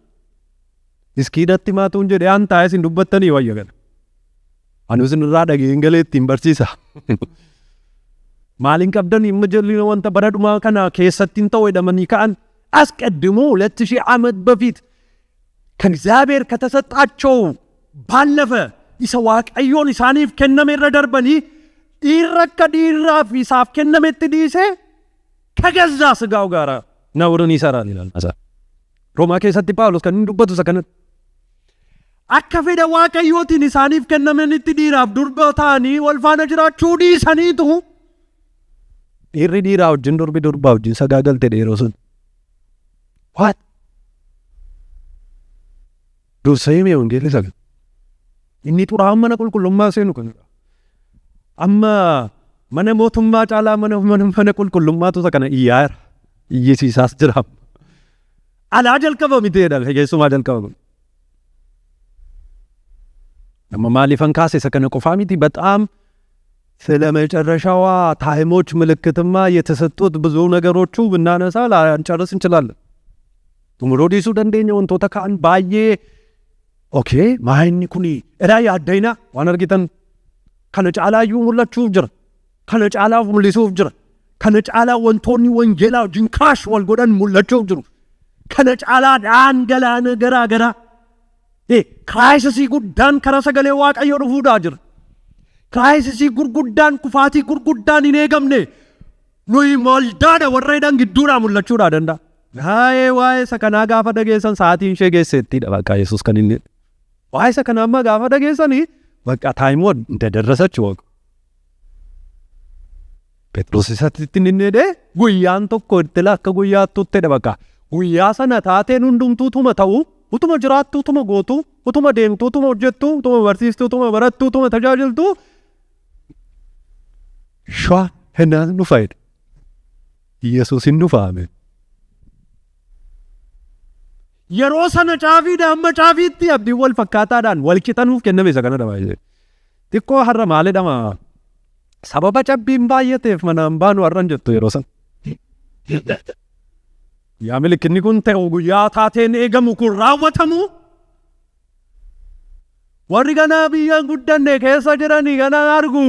iskiidatti maatuun jedhee an taa'ee isin dubbattanii wayya kana. Anu isin irraa dhageen galee ittiin barsiisa. Maaliin qabdan dhimma jalli wanta bara dhumaa kana keessatti hin ta'u jedhamanii ka'an አስቀድሞ 2000 ዓመት በፊት ከእግዚአብሔር ከተሰጣቸው ባለፈ isa Waaqayyoon isaaniif kenname irra darbanii dhiirra akka dhiirraaf isaaf kennametti dhiisee ከገዛ ስጋው ጋር ነውርን ይሰራል ይላል መጽሐፍ። Roomaa keessatti Phaawulos kan inni dubbatu isa kanatti. Akka fedha Waaqayyootiin isaaniif kennamanitti dhiiraaf durba ta'anii wal faana jiraachuu dhiisaniitu. Dhiirri dhiiraa wajjin, durbi durbaa wajjin sagaagalte yeroo sun. What? Dursa himee wangeelli sagal. Inni xuraa'aan mana qulqullummaa seenu kanadha. Amma mana mootummaa caalaa mana qulqullummaatu isa kana iyyaa jira. Iyyisiisaas jira. Alaa jalqaba miteedha, keessumaa jalqaba kun. Amma maaliifan kaase? Isa kana qofaa miti, በጣም ስለ መጨረሻዋ time ኦች ምልክትማ የተሰጡት ብዙ ነገሮቹ ብናነሳ ላንጨርስ እንችላለን። Xumuruu dhiisuu dandeenya wantoota kaan baay'ee. Okay, maayinni kuni edaa yaaddayna waan argitan kana caalaayyuu mul'achuuf jira. Kana caalaa mul'isuuf jira. Kana caalaa wantoonni wangeelaa wajjin clash wal godhan mul'achuuf jiru. Kana caalaa dhaan galaana garaa garaa. Crisis guddaan karaa sagalee Waaqayyoo dhufuudhaa jira. Crisis gurguddaan, kufaatii gurguddaan hin eegamne nuyi waldaadha warra hidhan gidduudhaa mul'achuudhaa danda'a. Waa'ee isa kanaa gaafa dhageessan sa'aatiin ishee geesseettidha bakka Yesuus kan inni. Waa'ee isa kanaa amma gaafa dhageessanii bakka time ኡ እንደደረሰች ወቁ. Phexros isatti inni jedhee guyyaan tokko ittila akka guyyaattuttedha bakka. Guyyaa sana taateen hundumtuu tuma ta'u, utuma jiraattu, utuma gootu, utuma deemtu, utuma hojjettu, utuma barsiistu, utuma barattu, utuma tajaajiltu. Shwa hennaan dhufa jedhe. Yesuus hin dhufa, ameen. Yeroo sana caafiidha amma caafiitti abdiin wal fakkaataadhaan wal qixanuuf kenname isa kanadha baay'ee. Xiqqoo har'a maalidhama, sababa cabbiin baay'ateef manaan baanu har'an jettu yeroo sana. Yaa milikinni kun ta'u, guyyaa taateen eegamu kun raawwatamu, warri ganaa biyya guddanne keessa jiranii ganaa argu.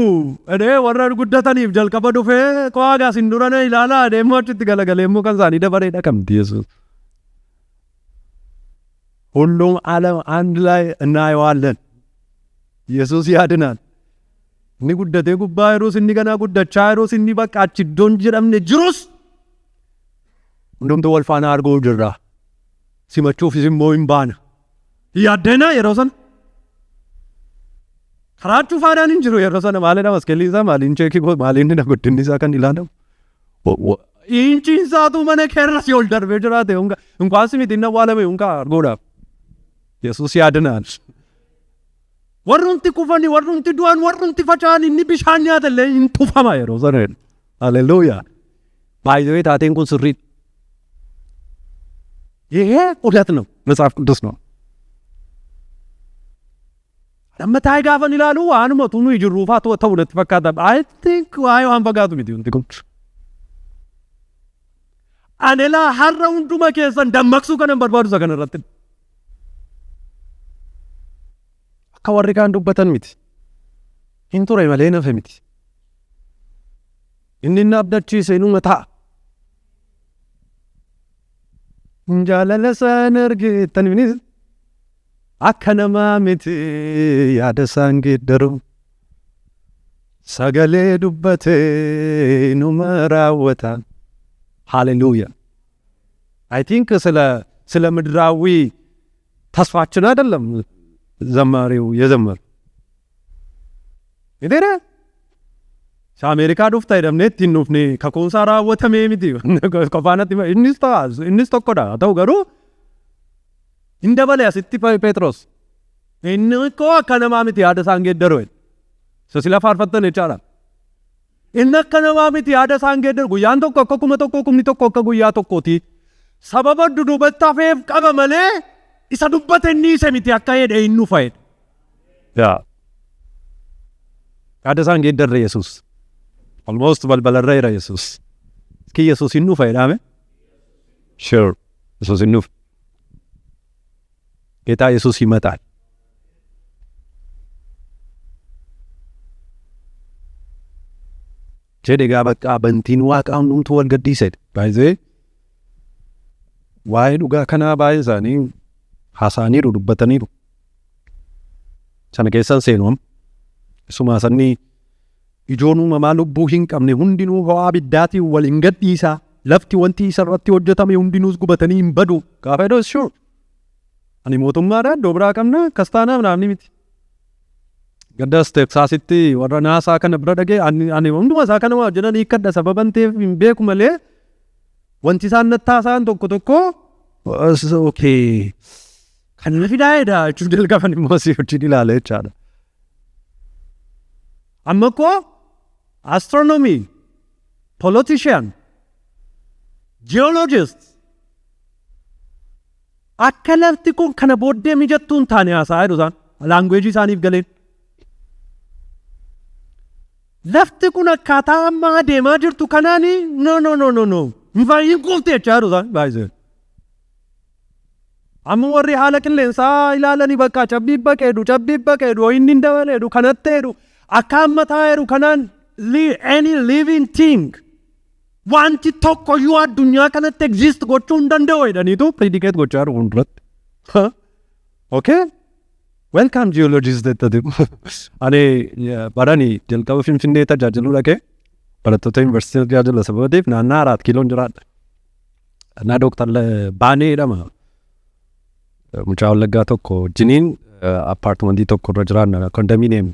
Edee warra guddataniif jalqaba dhufee qo'aagaa sin durana ilaalaa deemuu achitti galagalee immoo kan isaanii dabaree dhaqamti Yesuus. ሁሉም ዓለም አንድ ላይ እናየዋለን። ኢየሱስ ያድናል። Inni guddatee gubbaa yeroos, inni ganaa guddachaa yeroos, inni bakka achi iddoon jedhamne jirus, hundumtuu wal faana arguu jirra. Simachuufis immoo hin baana. Yaaddeenaa yeroo sana. Karaa cufaadhaan hin jiru yeroo sana, maalidha, maskelli isaa maaliin check maaliin guddinni isaa kan ilaalamu. Inchiin isaatu mana keerra si ol darbee jiraate እንኳን miti inni awwaalame unkaa arguudhaaf. Yesuus yaadinaan. Warrumti kufani, warrumti du'an, warrumti faca'an, inni bishaan nyaata illee hin tufama yeroo sana. Haleluuyaa. Baay'ee taateen kun sirriidha. ይሄ እውነት ነው፣ መጽሐፍ ቅዱስ ነው። Lammataa gaafan ilaalu waanuma tunu jirruufaa ta'u natti fakkaata. I think waa'ee waan fagaatu miti wanti kun. Ani laa har'a hunduma keessan dammaqsuu kanan barbaadu isa kana irratti. Akka warri kaan dubbatan miti. Hin ture malee nafe miti. Inni inni abdachiise inuma ta'a. Jaalala isaan argitan akka namaa miti, yaada isaan geeddaru. Sagalee dubbatee inuma raawwata. Haleluuyaa. I think ስለ ምድራዊ ተስፋችን አይደለም ዘማሪው የዘመሩ። Mitiire? Ameerikaa dhufta jedhamnee ittiin dhufne kakuunsaa raawwatamee miti. Qofaanatti innis ta'a, innis tokkodha. Haa ta'u garuu hin dabale asitti Phexros. Inni koo akka namaa miti, yaada isaan geeddaru. Isa sila faarfattan jechaadha. Inni akka namaa miti, yaada isaan geeddaru. Guyyaan tokko akka 1000, 1000 akka guyyaa tokkooti. Sababa dudubatti hafeef qaba malee isa dubbate inni isa miti, akka jedhe hin dhufa jedhe. Yaa. Yaada isaan geeddarre Yesuus. Almost balbalarra jira Yesuus. Iski Yesuus hin dhufa jedhame? Sure. Yesuus hin dhufa. ጌታ ኢየሱስ ይመጣል። Jedhe gaa bakka bantiin waaqaa hundumtuu wal gadhiise. Baay'ee waa'ee dhugaa kanaa baay'ee isaanii haasa'aniiru, dubbataniiru. Sana keessan seenu amma. Isumaa sanni ijoon uumamaa lubbuu hin qabne hundinuu ho'aa abiddaatiin wal hin gadhiisaa. Lafti wanti isa irratti hojjetame hundinuus gubatanii hin badu. Gaafa jedhu, sure. Ani mootummaadha iddoo biraa qabna akkas taanaaf naamni miti. Gaddas Teksaasitti warra naasaa kana bira dhagee ani hunduma isaa kana hojjetan hiikkadha sababan ta'eef hin beeku malee wanti isaan natti haasa'an tokko tokko okay kan na fidaa'edha jechuun jalqaban immoo asii wajjin ilaala jechaadha. Amma koo astronomy, politician, geologist akka lafti kun kana booddee mijattuu hin taane haasa'aa jiru isaan language isaaniif galeen. Lafti kun akkaataa amma adeemaa jirtu kanaani, no, no, no, no, no, hin kuufte jechaa jiru isaan baay'isee. Amma warri haala qilleensaa ilaalanii bakka cabbii baqeedhu, cabbii baqeedhu, inni hin dabaleedhu, kanatteedhu, akka amma taa'eeru kanaan any living thing, wanti tokko iyyuu addunyaa kanatti exist gochuu hin danda'u jedhaniitu predicate gochaa jiru fuulduratti. Okay? Welcome geologist jettati. Ani barani jalqaba Finfinnee tajaajiluu dhaqee barattoota yuunivarsiitii tajaajila sababa ta'eef naannaa Araat Kiiloon jiraadha. Naa Dooktar Baanee jedhama. Mucaa Wallaggaa tokko wajjiniin apartmentii tokko irra jiraanna, condominium.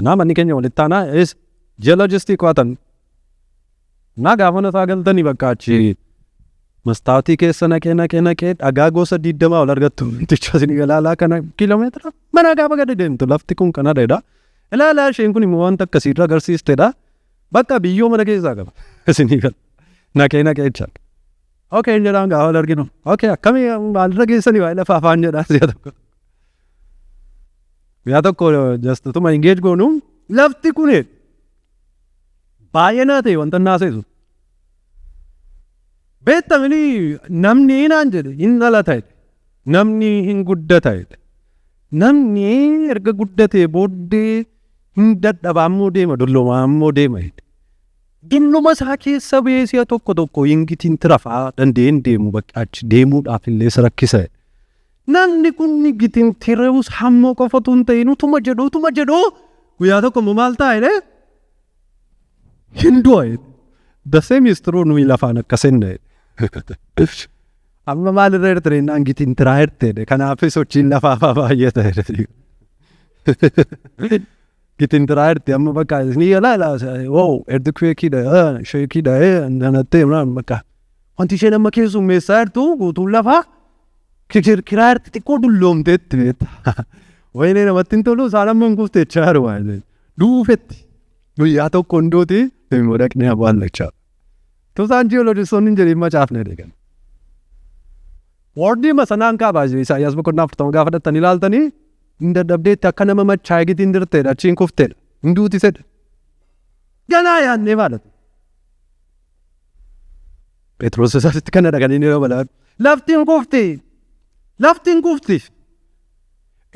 Naa manni keenya walitti aanaa is geologistii qo'atan. Naa gaafa na isaa galtanii bakka achi mastaatii keessa naqee naqee naqee dhagaa gosa 20 ol argattu. Wanticha isin ilaalaa kana kiiloomeetira mana gaafa gadi deemtu lafti kun kanadha. Ilaalaa, isheen kun immoo wanta akkasiirra agarsiistedha. Bakka biyyoo mana keessaa qaba. Isinii gala. Naqee naqee jechaadha. Okay jedhaan gaafa wal arginu. Okay, akkamii, maalirra geessanii waa'ee lafa afaan jedhaan si'a tokko. Guyyaa tokko just utuma engage goonu lafti kun baay'ee naa ta'e wanta naaseesu. Beektamini namni naan jedhe hin dhalata jedhe. Namni hin guddata jedhe. Namni erga guddatee booddee hin dadhabaa immoo deema, dulloomaa immoo deema jedhe. Dulluma isaa keessa ba'ee si'a tokko tokko hingitiin tirafaa danda'ee hin deemu, bakka achi deemuudhaaf illee isa rakkisa jedhe. Namni kun gitiin tira'us hamma qofatu hin ta'in, utuma jedhu guyyaa tokko immoo maal ta'a jedhee, hin du'a jedhe. The same is true, nuyi lafaan akkas hin jedhe. Amma maalirra jirta jennaan gitiin tiraa jirte jedhe. Kanaafis sochiin lafaa fa'aa baay'ee ta'e. Gitiin tiraa jirti amma bakka ni ilaala, wow, earthquake-dha, shake-dha, nanattee bakka wanti isheen amma keessummeessaa jirtu guutuun lafaa kiraa jirti, xiqqoo dulloomteetti beekta. Wayinee namatti hin tolu, isaan amma hin kufte jechaa jiru waan duufetti. Guyyaa tokko hunduuti immoo dhaqnee awwaallachaa. Tusaan jiyoolojistoonni hin jedhin macaafne jedhe. Wordii masanaan kaabaa Isaayyaas boqonnaa 40 gaafa dhattanii ilaaltanii hin dadhabdeetti, akka nama machaa'e gitiin dirteedha, achiin kufteedha, hin duutisedha. Ganaa yaadnee maalatu. Phexros isaasitti kana dhaqanii yeroo balaa lafti hin kufti, lafti hin kufti,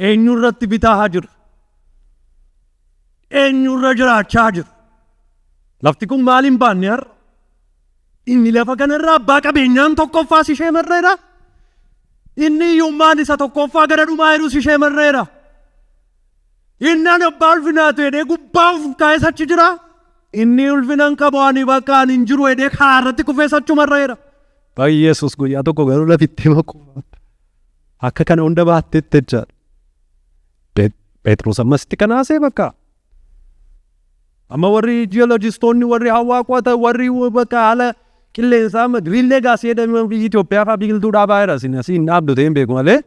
eenyurratti bitaa jira, eenyurra jiraachaa jira, lafti kun maal hin baanne har'a? Inni lafa kanarraa abbaa qabeenyaan tokkoffaas ishee marreera. Inni hiyyummaan isa tokkoffaa gara dhumaa jirus ishee marreera. Inni ani abbaa ulfinaatu jedhee gubbaa of kaa'ee achi jira. Inni ulfina hin qabu, ani bakka ani hin jiru jedhee karaa irratti kufee achumarreera. Yesuus guyyaa tokko garuu lafitti maku akka kana hunda baattetti jechaadha. Phexros ammasitti kanaasee bakka. Amma warri jiyoolojistoonni, warri hawaa qo'atan, warri bakka haala qilleensaa green legacy jedhame biyyi Itoophiyaa fa'aa biqiltuu dhaabaa jira, isin asii hin dhaabdu ta'ee hin beeku malee.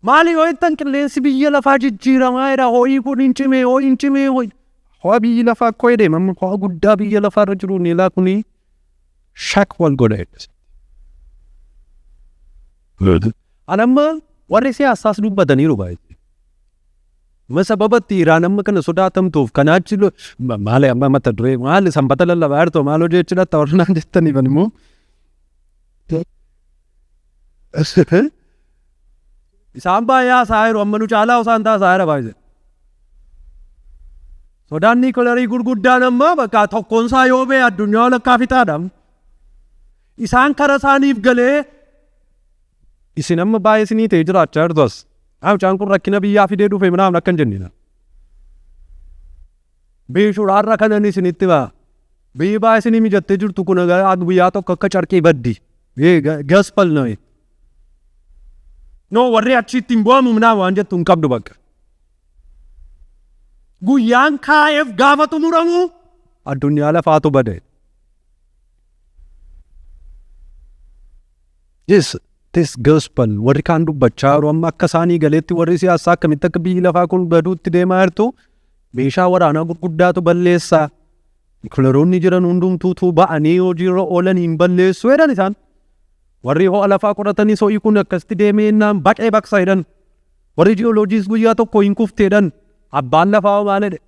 Maali yoo jettan qilleensi biyya lafaa jijjiiramaa jira, ho'i kun hin cime, ho'i hin cime, ho'i. Ho'a biyyi lafaa akkoo jedhee amma ho'a guddaa biyya lafaa irra jiru niilaa kuni shak wal godha jedhe. An amma warri siyaasaas dubbataniiru baay'ee. Amma sababatti Iraan amma kana sodaatamtuuf kanaa achi maali, amma mata duree maali, sanbata lallabaa jirtu, maal hojii jechuudha warra naan jettaniif immoo. Isaan baay'ee haasa'aa jiru, amma nu caalaa isaan taasisaa jira baay'ee. Sodaan niikolarii gurguddaan amma bakka tokkoon isaa yoo ba'e addunyaa walakkaa fixaadha. Isaan kara isaaniif galee isin amma baay'ee isinii ta'ee jiraachaa jirtu as. Mucaan kun rakkina biyyaa fidee dhufe minaan akka hin jennina. Biyyi shuraarra kanan isinitti ba'a. Biyyi baay'ee isinii mijattee jirtu kun guyyaa tokko akka carqii baddi. Gaspal nawe. No, warri achitti hin bu'amu minaa waan jettu hin qabdu bakka. Guyyaan kaa'eef gaafa xumuramu addunyaa lafaatu bade. Yes, this gospel warri kaan dubbachaa jiru amma akka isaanii galeetti warri siyaasaa akkamitti akka biyyi lafaa kun baduutti deemaa jirtu, meeshaa waraanaa gurguddaatu balleessaa. Nukleroonni jiran hundumtuutu ba'anii hojiirra oolan hin balleessu jedhan isaan. Warri ho'a lafaa qoratanii so'ii kun akkasitti deemee innaan baqee baqsa jedhan. Warri ji'ooloojiis guyyaa tokko hin kufte jedhan. Abbaan lafaa hoo maal jedhe?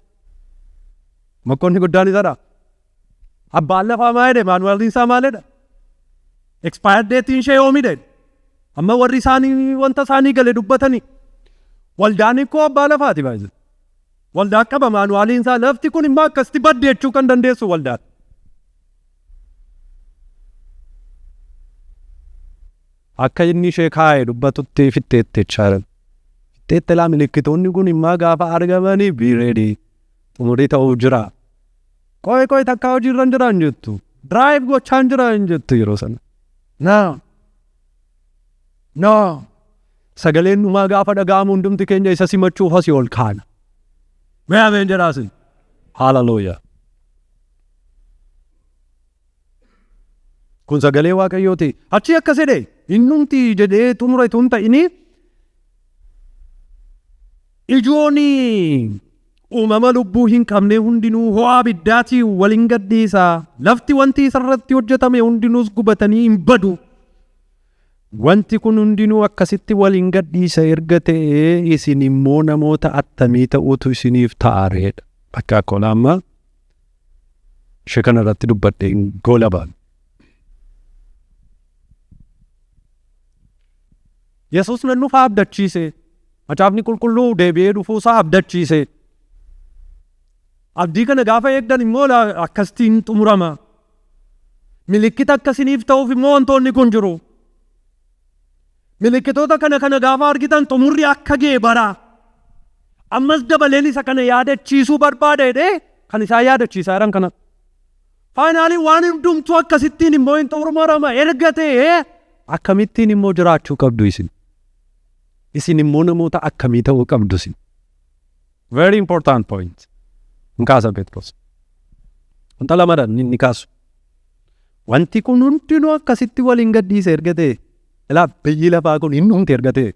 Makkoonni guddaan isadha. Abbaan lafaa maal jedhe? Maanuwaaliin isaa maal jedha? Expired date'n ishee yoomi jedhe? Amma warri isaanii wanta isaanii gale dubbatanii. Waldaan koo abbaa lafaati baay'ee. Waldaa qaba maanuwaaliin isaa, lafti kun immoo akkasitti badde jechuu kan dandeessu waldaan. Akka inni ishee kaa'e dubbatutti fixxeette jechaa jiran. Fixxeette laa, milikkitoonni kun immoo gaafa argamanii be ready, xumurii ta'uuf jira. Qoy qoy, takkaa hojiirra hin jiran jettu. Drive gochaa hin jiran jettu yeroo sana. No. No. Sagaleen dhumaa gaafa dhaga'amu hundumti keenya isa simachuuf asii ol kaana. Mee ameen jedhaasin. Hallelujah. Kun sagalee Waaqayyooti. Achi akkas jedhe, innumti jedhee xumura itoo hin ta'ini, ijoon uumama lubbuu hin qabne hundinuu ho'a abiddaatiin waliin gadhiisa. Lafti, wanti isarratti hojjetame hundinuus gubatanii hin badu. Wanti kun hundinuu akkasitti waliin gadhiisa erga ta'ee, isin immoo namoota attamii ta'utu isiniif ta'a reedha? Bakka akkola amma ishee kana irratti dubbadhe hin goolabaan. Yesuus nan dhufaa abdachiise. Macaafni Qulqulluu deebi'ee dhufuusaa abdachiise. Abdii kana gaafa eegdan immoo akkasitiin xumurama. Milikkita akkasiniif ta'uuf immoo wantoonni kun jiru. Milikkitoota kana gaafa argitan xumurri akka ga'e bara. Ammas dabaleen isa kana yaadachiisuu barbaada jedhee kan isaan yaadachiisaa jiran kana. Finally, waan hundumtuu akkasittiin immoo hin xumurama erga ta'e, akkamittiin immoo jiraachuu qabdu isin? Isin immoo namoota akkamii ta'uu qabdu isin? Very important point. Hin kaasa Phexros. Wanta lamadha inni kaasu. Wanti kun hundinuu akkasitti waliin gadhiise erga ta'e, ilaa, biyyi lafaa kun hin dhumte erga ta'e,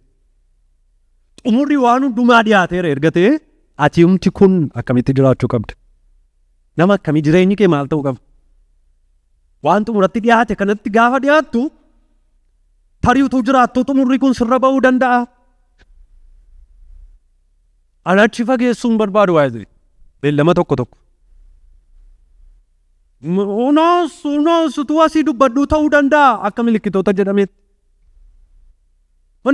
xumurri waan hundumaa dhiyaateera erga ta'e, ati humti kun akkamitti jiraachuu qabda? Nama akkamii, jireenyi kee maal ta'uu qaba? Waan xumuratti dhiyaate kanatti gaafa dhiyaattu, tarii utuu jiraattu xumurri kun sirra ba'uu danda'a. Ani achi fageessuun barbaadu waa'ee beellama tokko tokko. Unoos unoos utuu asii dubbadhuu ta'uu danda'a akka milikkitoota jedhametti.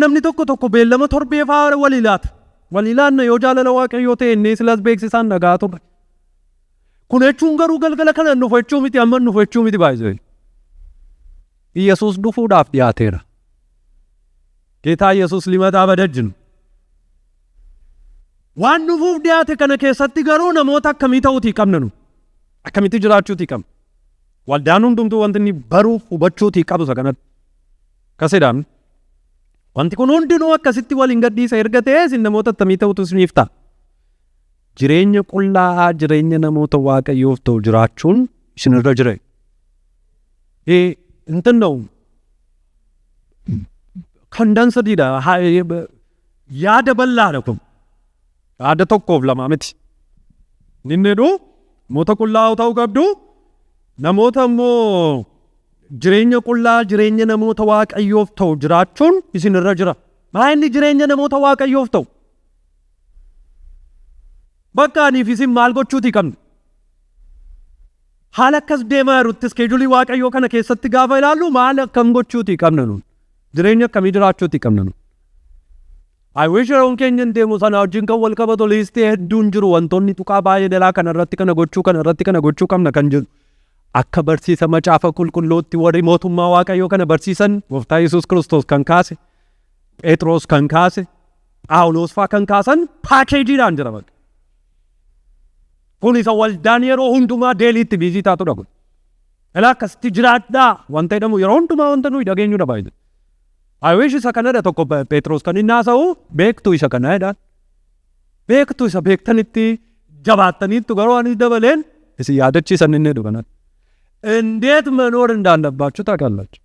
Namni tokko tokko beellama torbee fa'aa walii laata. Walii laanna yoo jaalala Waaqayyoo ta'e inni silas beeksisaan dhagaa turre. Kun jechuun garuu galgala kana nufu jechuu miti, amma nufu jechuu miti baay'ee. Iyyasuus dhufuudhaaf dhiyaateera. ጌታ ኢየሱስ ሊመጣ በደጅ ነው። Waan dhufuuf dhiyaate kana keessatti garuu namoota akkamii ta'uutii qabna nu? Akkamitti jiraachuutii qabna? Waldaan hundumtuu wanti inni baruuf hubachuutii qabu isa kanatti. Akkasidhaan wanti kun hundinuu akkasitti waliin gadhiisa erga ta'ee, isin namoota akkamii ta'utu isiniif ta'a? Jireenya qullaa'aa, jireenya namoota Waaqayyoof ta'u jiraachuun isinirra jira. እንትን ነው condensedidha, yaada bal'aadha kun, yaada tokkoof lama miti. Inni jedhu namoota qullaa'oo ta'uu qabdu, namoota immoo jireenya qullaa, jireenya namoota Waaqayyoof ta'u jiraachuun isinirra jira. Maa inni jireenya namoota Waaqayyoof ta'u? Bakka aniif isin maal gochuutii qabna? Haala akkas deemaa jirutti, schedule Waaqayyoo kana keessatti gaafa ilaallu, maal akkam gochuutii qabna nun? Jireenya akkamii jiraachuutii qabna nun? I wish yeroon keenya hin deemu. Sana wajjin kan wal qabatu list hedduun jiru, wantoonni tuqaa baay'ee dalaa kana irratti kana gochuu, kana irratti kana gochuu qabna kan jiru. Akka barsiisa Macaafa Qulqulluutti warri mootummaa Waaqayyoo kana barsiisan, Gooftaa Yesuus Kiristoos kan kaase, Phexros kan kaase, Phaawulos faa kan kaasan packageiidhaan jira bakka. Kun isa waldaan yeroo hundumaa dailytti busy taatudha kun. Ilaa, akkasitti jiraadhaa wanta jedhamu yeroo hundumaa wanta nuyi dhageenyudha baay'ee. I wish isa kanadha tokko Phexros kan inni haasa'u beektu isa kana jedhaan. Beektu isa beektanitti jabaattaniittu garuu anis dabaleen isin yaadachiisan inni jedhu kanadha. እንዴት መኖር እንዳለባችሁ ታውቃላችሁ።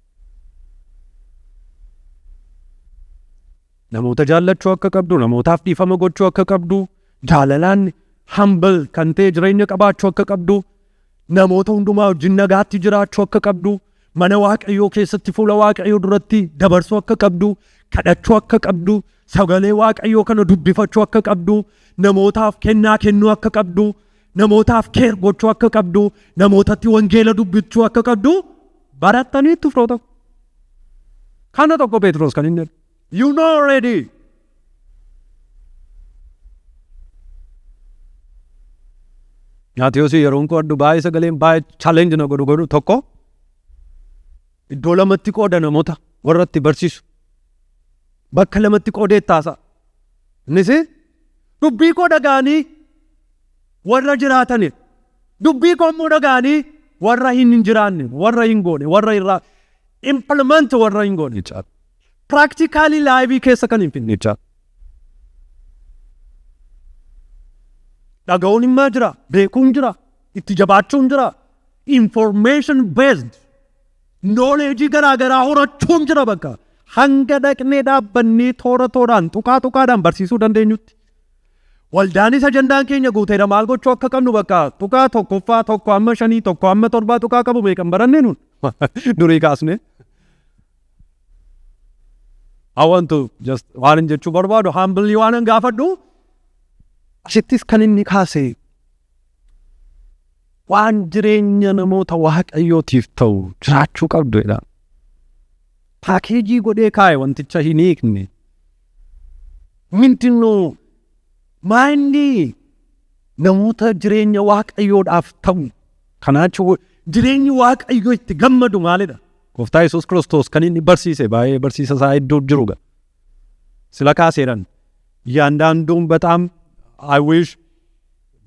Namoota jaallachuu akka qabdu, namootaaf dhiifama gochuu akka qabdu, jaalalaan humble kan ta'e jireenya qabaachuu akka qabdu, namoota hundumaa wajjin nagaatti jiraachuu akka qabdu, mana Waaqayyoo keessatti fuula Waaqayyoo duratti dabarsuu akka qabdu, kadhachuu akka qabdu, sagalee Waaqayyoo kana dubbifachuu akka qabdu, namootaaf kennaa kennuu akka qabdu, namootaaf care gochuu akka qabdu, namootatti wangeela dubbachuu akka qabdu barattaniittu firoota. Kana tokko Phexros kan inni jedhu. You know already. Maatiyoosi yeroon qo'adhu baay'ee sagaleen baay'ee challenge na godhu tokko iddoo lamatti qooda namoota warra itti barsiisu. Bakka lamatti qoodee itti haasa'a. Innis dubbii koo dhaga'anii warra jiraatani. Dubbii koo immoo dhaga'anii warra hin jiraanne, warra hin goone, warra irraa implement warra hin goone jechaadha. Practically life keessa kan hin finne jechaadha. Dhaga'uun immoo jira, beekuun jira, itti jabaachuun jira, information based knowledge garaa garaa horachuun jira bakka. Hanga dhaqnee dhaabbannee toora tooraan tuqaa tuqaadhaan barsiisuu dandeenyutti. Waldaanis ajandaan keenya guuteera maal gochuu akka qabnu bakka tuqaa tokkoffaa tokko amma shanii tokko amma torbaa tuqaa qabu meeqan barannee nuun durii kaasne. I want to just waan hin jechuu barbaadu humbly waan hin gaafadhu asittis kan inni kaase waan jireenya namoota waaqayyootiif ta'u jiraachuu qabdu jedha. Package godhee kaa'e wanticha hin hiikne. Mintinuu maanni namoota jireenya waaqayyoodhaaf ta'u kanaachi jireenyi waaqayyoo itti gammadu maalidha? Gooftaa Yesuus Kiristoos kan inni barsiise baay'ee barsiisa isaa iddoo jiru ga. Sila kaaseeran እያንዳንዱም በጣም I wish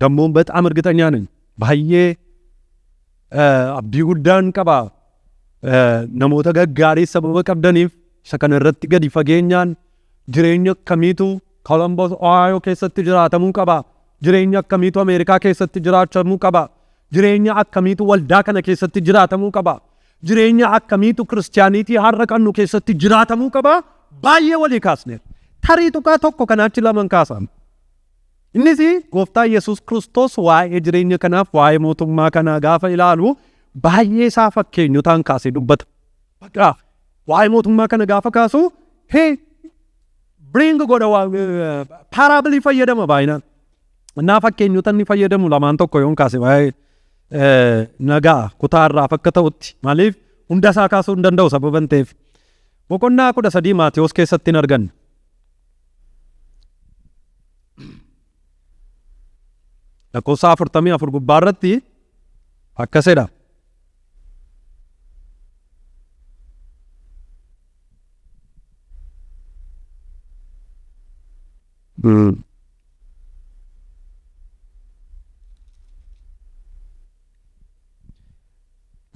ደግሞም በጣም እርግጠኛ ነኝ baay'ee abdii guddaan qaba namoota gaggaarii sababa qabdaniif isa kana irratti gadi fageenyaan jireenya akkamiitu Columbus Ohio keessatti jiraatamuu qaba jireenya akkamiitu Ameerikaa keessatti jiraatamuu qaba jireenya akkamiitu waldaa kana keessatti jiraatamuu qaba jireenya akkamiitu kiristiyaaniitii har'a qabnu keessatti jiraatamuu qaba baay'ee walii kaasneera. Tarii tuqaa tokko kanaachi laman kaasama. Innis gooftaa Yesuus Kiristoos waa'ee jireenya kanaaf waa'ee mootummaa kanaa gaafa ilaalu baay'ee isaa fakkeenyotaan kaasee dubbata. Bakka waa'ee mootummaa kana gaafa kaasu hee bring godha parable fayyadama baay'inaan. Innaa fakkeenyota inni fayyadamu lamaan tokko yoon kaase waa'ee nagaa kutaarraaf akka ta'utti maaliif hunda isaa kaasuu hin danda'u sababa hin ta'eef. Boqonnaa 13 Maatewos keessatti hin arganne. Lakkoofsa 44 gubbaa irratti akkasidha.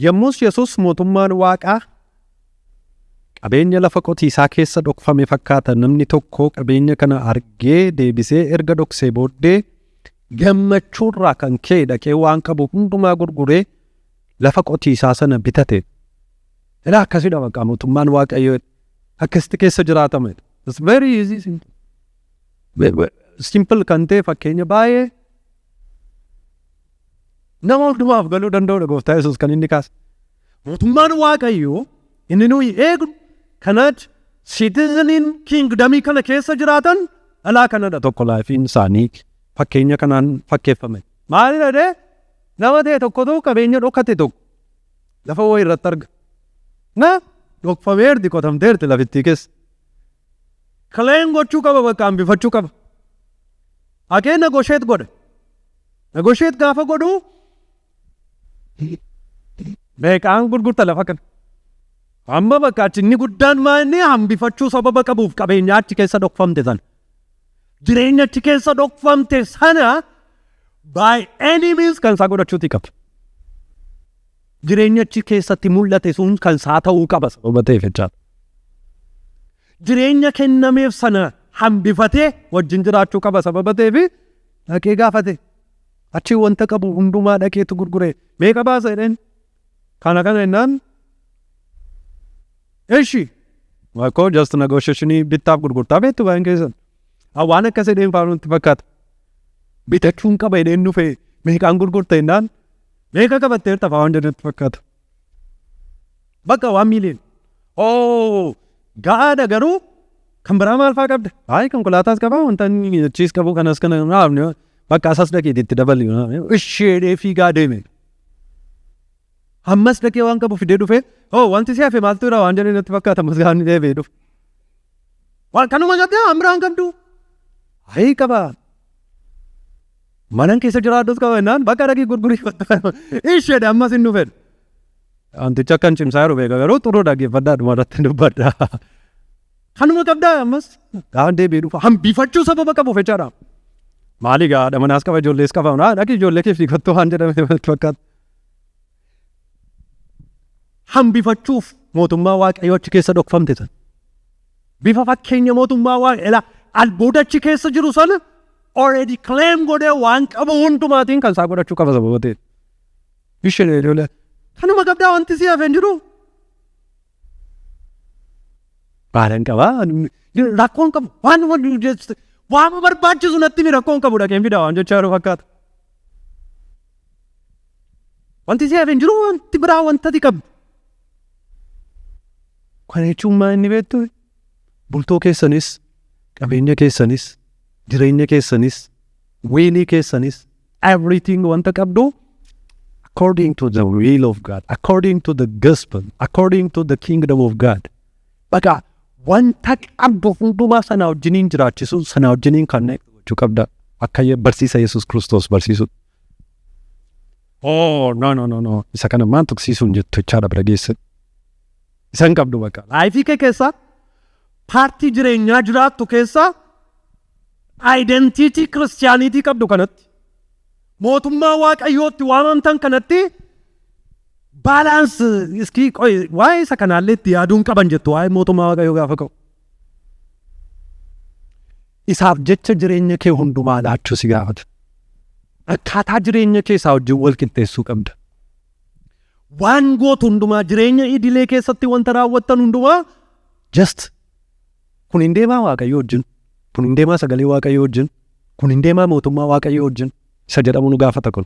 Yommus Yesuus mootummaan waaqaa qabeenya lafa qotiisaa keessa dhokfame fakkaata. Namni tokko qabeenya kana argee deebisee erga dhoksee booddee gammachuurraa kan ka'e dhaqee waan qabu hundumaa gurguree lafa qotiisaa sana bitate. Ilaa akkasidha bakka mootummaan waaqayyoo akkasitti keessa jiraatame. It's very easy, simple. Simple kan ta'e fakkeenya baay'ee nama hundumaaf galuu danda'udha gooftaa Yesuus kan inni kaase. Mootummaan waaqayyoo inni nuyi eegnu kanaatti citizeniin kingdomii kana keessa jiraatan alaa kanadha tokko lifeiin isaanii fakkeenya kanaan fakkeeffame. Maali jedhee nama ta'e tokkotu qabeenya dhokate tokko lafa wayii irratti arga. Na dhokfameerti qotamteerti lafittii keessa. Claim gochuu qaba bakka hambifachuu qaba. Haqee negotiate godhe. Negotiate gaafa godhu meeqaan gurgurta lafa kana. Amma bakka achi inni guddaan maa inni hambifachuu sababa qabuuf qabeenya achi keessa dhokfamte sana. Jireenya achi keessa dhokfamte sana by any means kan isaa godhachuuti qaba. Jireenya achi keessatti mul'ate sun kan isaa ta'uu qaba sababa ta'eef jechaadha. Jireenya kennameef sana hambifatee wajjin jiraachuu qaba sababa ta'eef dhaqee gaafate. Achi wanta qabu hundumaa dhaqeetu gurgure. Meeqa baasa jedheen? Kana kana jennaan ishi Waakoo just negotiationii bittaaf gurgurtaa beektu baay'een keessan. Waan akkas jedheen faanutti fakkaata. Bitachuun qaba jedheen dhufe meeqaan gurgurta jennaan meeqa qabatteerta faa waan jedhetti fakkaata. Bakka 1 million. Oh, ga'aadha, garuu kan biraa maal faa qabda? Hayi, konkolaataas qaba, wanta inni achiis qabu kanas kana naafni bakka asas dhaqeeti itti dabali. Isheedhee fiigaa deeme. Ammas dhaqee waan qabu fidee dhufe. Oh, wanti si hafe maaltu jira waan jedhee natti fakkaata, ammas gaafni deebi'ee dhufe. Waan kanuma qabdee waan biraan qabdu? Hayi, qaba. Manan keessa jiraadhus qaba jennaan bakka dhaqii gurgurii isheedha ammas hin dhufe. Wanticha akkan cimsaa jiru beeka, garuu xuruu dhaggeeffadhaa, dhuma irratti dubbadha. Kanuma qabdaa ammas gaafa deebi'ee dhufa hambifachuu sababa qabuuf jechaadha. Maali gaa, haadha manaas qaba, ijoollees qaba, dhaqi ijoollee kee fiigattuu waan jedhame natti fakkaata. Hambifachuuf mootummaa Waaqayyoo achi keessa dhokfamte sana. Bifa fakkeenya mootummaa Waaqayyoo albuuda achi keessa jiru sana already claim godhee waan qabu hundumaatiin kan isaa godhachuu qaba sababa ta'e. Isheen ijoollee kanuma qabdaa, wanti si hafe hin jiru. Maalan qabaa, rakkoon qabu, waan waan barbaachisu natti mi, rakkoon qabu, dhaqeen fida waan jechaa jiru fakkaata. Wanti si hafe hin jiru, wanti biraa wanta ati qabdu. Kana jechuun maal inni beektu, bultoo keessanis, qabeenya keessanis, jireenya keessanis, willii keessanis, everything wanta qabdu according to the will of God, according to the gospel, according to the kingdom of God. Bakka wanta qabdu hundumaa sana wajjiniin jiraachisu, sana wajjiniin connect gochuu qabda akka barsiisa Yesuus Kiristoos barsiisu. Oh, no, no, no, no, isa kana maan tuqsiisuun jettu jechaadha bira geesse. Isa hin qabdu bakka. Lifeii kee keessaa, partii jireenyaa jiraattu keessaa, identity kiristiyaaniitii qabdu kanatti, mootummaa Waaqayyootti waamamtan kanatti balance iskii qoy waa'ee isa kanaallee itti yaaduun qaban jettu waa'ee mootummaa Waaqayyoo gaafa ka'u. Isaaf jecha jireenya kee hundumaa laachuu si gaafata. Akkaataa jireenya kee isaa wajjin wal qixxeessuu qabda. Waan gootu hundumaa, jireenya idilee keessatti wanta raawwattan hundumaa, just kun hin deemaa Waaqayyoo wajjin, kun hin deemaa sagalee Waaqayyoo wajjin, kun hin deemaa mootummaa Waaqayyoo wajjin isa jedhamu nu gaafata kun.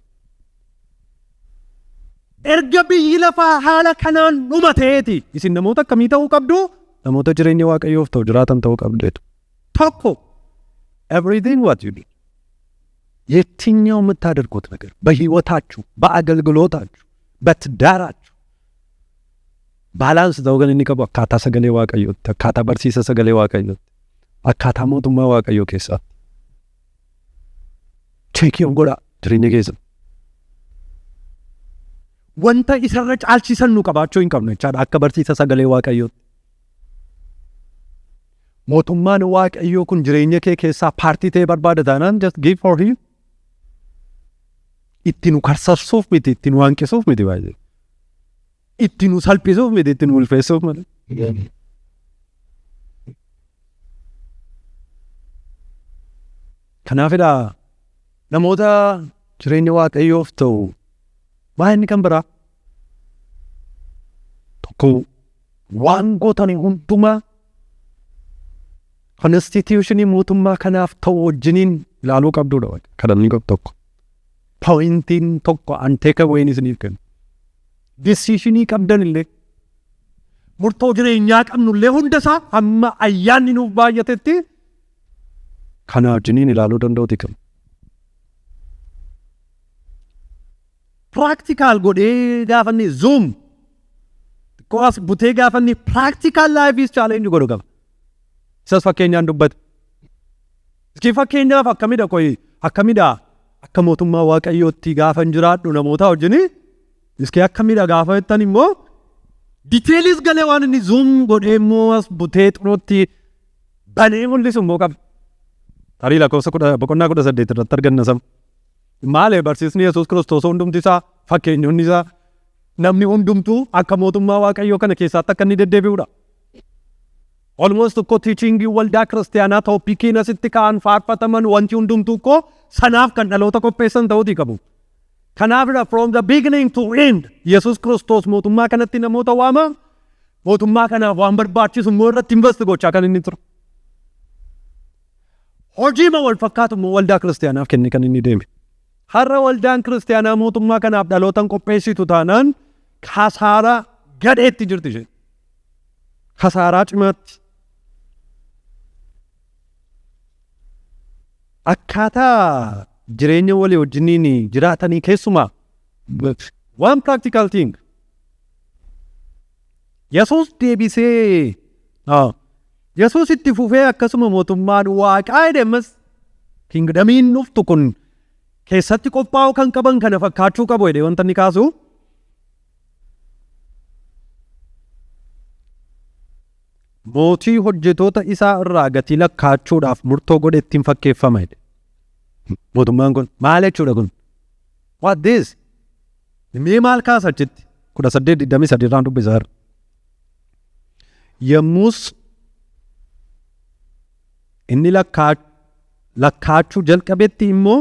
Erga biyyi lafaa haala kanaan dhumateeti isin namoota akkamii ta'uu qabdu? Namoota jireenya Waaqayyoof ta'u jiraatan ta'uu qabdu. Tokko, everything what you do, የትኛው የምታደርጉት ነገር በህይወታችሁ፣ በአገልግሎታችሁ፣ በትዳራችሁ balance ta'uu kan inni qabu akkaataa sagalee Waaqayyootti, akkaataa barsiisa sagalee Waaqayyootti, akkaataa mootummaa Waaqayyoo keessaatti. Checkii of godhaa jireenya keessa. Wanta isarra caalchisan nu qabaachuu hin qabnu jechaadha akka barsiisa sagalee Waaqayyootti. Mootummaan Waaqayyoo kun jireenya kee keessaa partii ta'ee barbaada taanaan just give for him. Itti nu karsarsuuf miti, itti nu hanqisuuf miti baay'ee. Itti nu salphisuuf miti, itti nu ulfeessuuf malee. Kanaafidha namoota jireenya Waaqayyoof ta'u waa inni kan biraa tokko waan gootan hundumaa constitutionii mootummaa kanaaf ta'u wajjiniin ilaaluu qabdudha. Kadhanni qabu tokko. Pointiin tokko an take awayin isiniif kennu. Decisionii qabdan illee, murtoo jireenyaa qabnu illee, hunda isaa hamma ayyaanni nuuf baay'atetti kana wajjiniin ilaaluu danda'uti qabna. Practical godhee gaafanni zoom xiqqoo as butee gaafanni practical life is challenge godhu qaba. Isas fakkeenyaan dubbate. Iski fakkeenyaaf akkamidha qoyi, akkamidha akka mootummaa Waaqayyootti gaafan jiraadhu namoota wajjini iski akkamidha gaafa jettan immoo detailis galee waan inni zoom godhee immoo as butee xurootti banee mul'isu immoo qaba. Tarii lakkoofsa boqonnaa 18 irratti arganna sam. Maali barsiisni Yesuus Kiristoos hundumti isaa, fakkeenyonni isaa, namni hundumtuu akka mootummaa Waaqayyoo kana keessaatti akka inni deddeebi'udha. Almost tokko teachingii waldaa kiristaanaa topiciin asitti ka'an faarfataman wanti hundumtuu koo sanaaf kan dhaloota qopheessan ta'uutii qabu. Kanaafidha from the beginning to end Yesus Kiristoos mootummaa kanatti namoota waama. Mootummaa kanaaf waan barbaachisu immoo irratti invest gochaa kan inni ture. Hojiima wal fakkaatu immoo waldaa kiristaanaaf kenne kan inni deeme. Har'a waldaan kiristaanaa mootummaa kanaaf dhalootan qopheessitu taanaan kasaaraa gadheetti jirti isheen. Kasaaraa cimaatti. Akkaataa jireenya walii wajjiniin jiraatanii keessumaa one practical thing. Yesuus deebisee, Yesuus itti fufee akkasuma mootummaan waaqaa jedhe, ammas kingdomiin dhuftu kun keessatti qophaa'uu kan qaban kana fakkaachuu qabu jedhe wanta inni kaasu. Mootii hojjetoota isaa irraa gatii lakkaachuudhaaf murtoo godhe ittiin fakkeeffama jedhe. Mootummaan kun maal jechuudha kun? What this? Mee maal kaasa achitti? 18:23 irraan dubbisaa jira. Yommus inni lakkaachuu jalqabetti immoo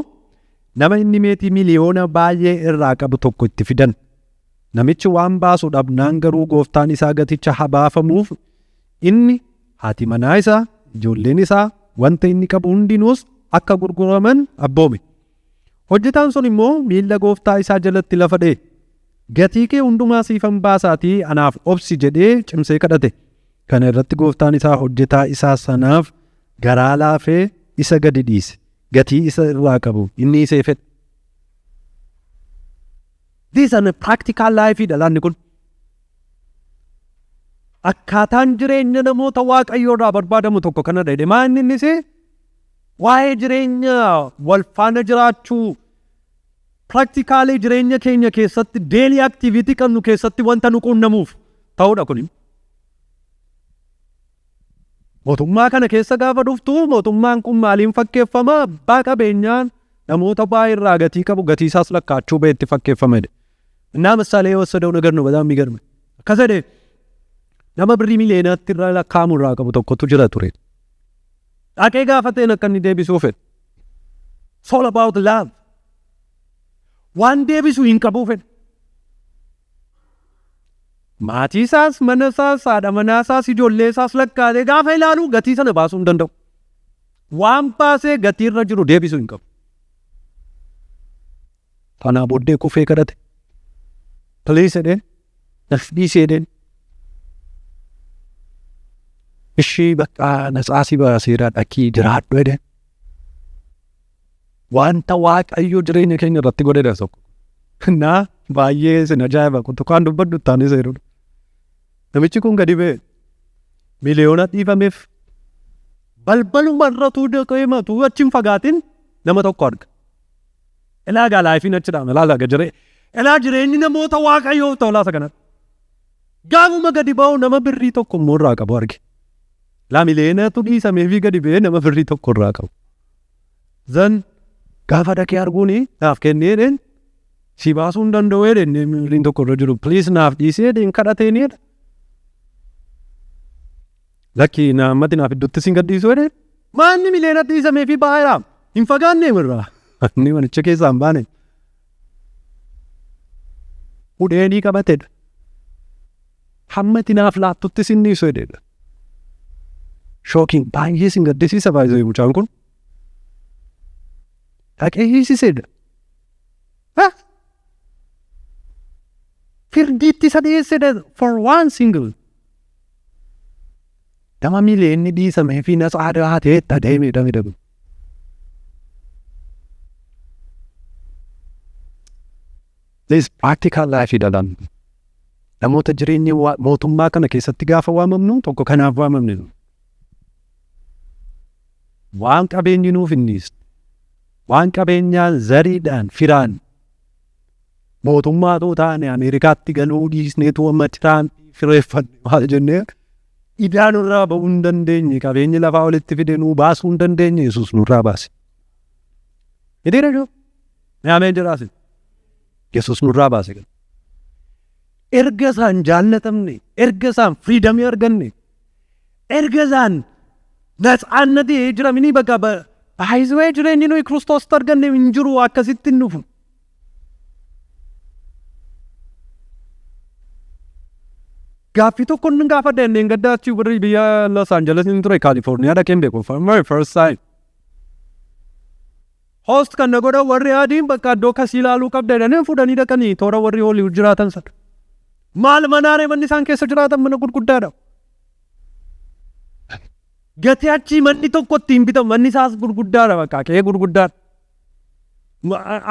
nama inni meetii miliyoona baay'ee irraa qabu tokko itti fidan. Namichi waan baasu dhabnaan garuu gooftaan isaa gaticha haa baafamuuf, inni, haati manaa isaa, ijoolleen isaa, wanta inni qabu hundinuus akka gurguraman abboome. Hojjetaan sun immoo miilla gooftaa isaa jalatti lafa dha'e. "Gatii kee hundumaa siifan baasaatii anaaf obsi" jedhee cimsee kadhate. Kana irratti gooftaan isaa hojjetaa isaa sanaaf garaa laafee isa gadi dhiise. Gatii isa irraa qabu inni isee fedhe. This is a practical life dha laanni kun. Akkaataan jireenya namoota Waaqayyoo irraa barbaadamu tokko kanadha jedhe. Maa inni innis waa'ee jireenya wal faana jiraachuu, practically jireenya keenya keessatti daily activity qabnu keessatti wanta nu quunnamuuf ta'uudha kuni. Mootummaa kana keessa gaafa dhuftu, mootummaan kun maaliin fakkeeffama? Abbaa qabeenyaan namoota baay'ee irraa gatii qabu, gatii isaas lakkaachuu beetti fakkeeffama jedhe. እና ምሳሌ የወሰደው ነገር ነው በጣም የሚገርም። Akkas jedhe, nama birrii miliyoonatti irraa lakkaa'amu irraa qabu tokkotu jira ture. Dhaqee gaafateen akka inni deebisuu fedhe. It's all about love. Waan deebisu hin qabuu fedhe. Maatii isaas, mana isaas, haadha manaa isaas, ijoollee isaas lakkaa'ee gaafa ilaalu gatii sana baasuu hin danda'u. Waan baasee gatii irra jiru deebisuu hin qabu. Kanaa booddee kufee kadhate. "Please" jedheen, "naaf dhiisi" jedheen. "Ishii bakka natsaa si baaseera, dhaqii jiraadhu" jedheen. Wanta Waaqayyo jireenya keenya irratti godhedha tokko. Naa baay'ee isin ajaa'iba, kun tokko dubbadhu ittaanis seerudha. Namichi kun gadi ba'e, miliyoona dhiifameef, balbaluma irratuu dhaqee matuu achi hin fagaatin nama tokko arga. Ilaa gaa lifeiin achi dhaama, ilaa gaa jiree, ilaa jireenyi namoota Waaqayyoof ta'u laata kanatti. Gaafuma gadi ba'u nama birrii tokko immoo irraa qabu arge. Ilaa, miliyoonatu dhiisameefii gadi ba'ee nama birrii tokko irraa qabu. Zan gaafa dhaqee arguuni, "Naaf kennee" jedheen, "Si baasuu hin danda'u" jedheen, birriin tokko irra jiru, "Please naaf dhiisee" jedheen kadhateeni jedha. "Lakki, ammatti naaf iddootti sin gadhiisuu" jedheen. Maanni miliyoona dhiisameefii baay'eedha. Hin fagaanne irraa. Inni manicha keessaa hin baane. Hudheenii qabatedha. "Hamma ati naaf laattutti sin dhiisu" jedhedha. Shocking, baay'ee sin gaddisiisa, baay'ee mucaan kun. Dhaqee hiisisedha. Ha? Firdiitti isa dhiyeessedha for one single. Nama miliyoonni dhiisamee fi natsaa ta'e adeemedha midhagu. This practical life dhalan. Namoota jireenya mootummaa kana keessatti gaafa waamamnu tokko kanaaf waamamne. Waan qabeenyi nuuf hin dhiisne. Waan qabeenyaan, zariidhaan, firaan mootummaatu taane Ameerikaatti galuu dhiisneetu amma Tiraampii fireeffanne maal jennee idaa nurraa ba'uu hin dandeenye, qabeenyi lafaa walitti fide nuu baasuu hin dandeenye, Yesuus nurraa baase. Hidhiira jiru. Ameen jedhaasi. Yesuus nurraa baase. Erga isaan jaallatamne, erga isaan freedomii arganne, Erga isaan ነፃነት jira mini bakka baay'isee jireenyi nuyi Kiristoos arganne hin jiru akkasitti hin dhufu. Gaaffii tokko inni gaafadha inni gaddaa achi warri biyya Los Angeles hin ture, Kaalifoorniyaa dhaqeen beeku for my first time. Host kan na godhan warri adiin bakka iddoo kasii ilaaluu qabda jedhanii fuudhanii dhaqanii toora warri Hollywood jiraatan sana. Maal manaaree manni isaan keessa jiraatan mana gurguddaadha. Gatii achii manni tokko ittiin bitamu, manni isaas gurguddaadha, bakka qe'ee gurguddaadha.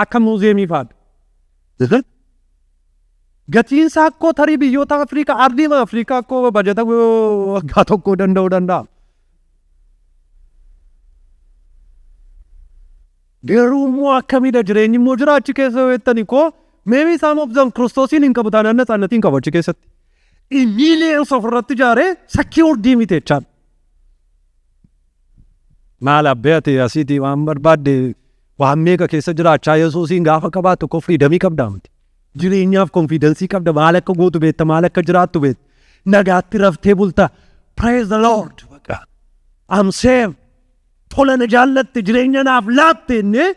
Akka muuzeemii fa'aadha. Gatiin isaa akkoo tarii biyyoota Afrikaa, ardii Afrikaa akkoo bajata waggaa tokkoo danda'uu danda'a. Garuu immoo akkamidha jireenyi immoo jira achi keessa jettanii koo, maybe some of them Kiristoosiin hin qabu taanaan ነፃነት hin qabu achi keessatti. Millions of irratti ijaaree secured miti jechaan. Maal abbee, ati asiitii waan barbaadde waan meeqa keessa jiraachaa, Yesuusiin gaafa qabaattu koo freedomii qabdaa miti. Jireenyaaf confidence qabda, maal akka gootu beekta, maal akka jiraattu beekta. Nagaatti raftee bulta. Praise the Lord. I'm saved. Tola na jaallatte, jireenya naaf laatte innee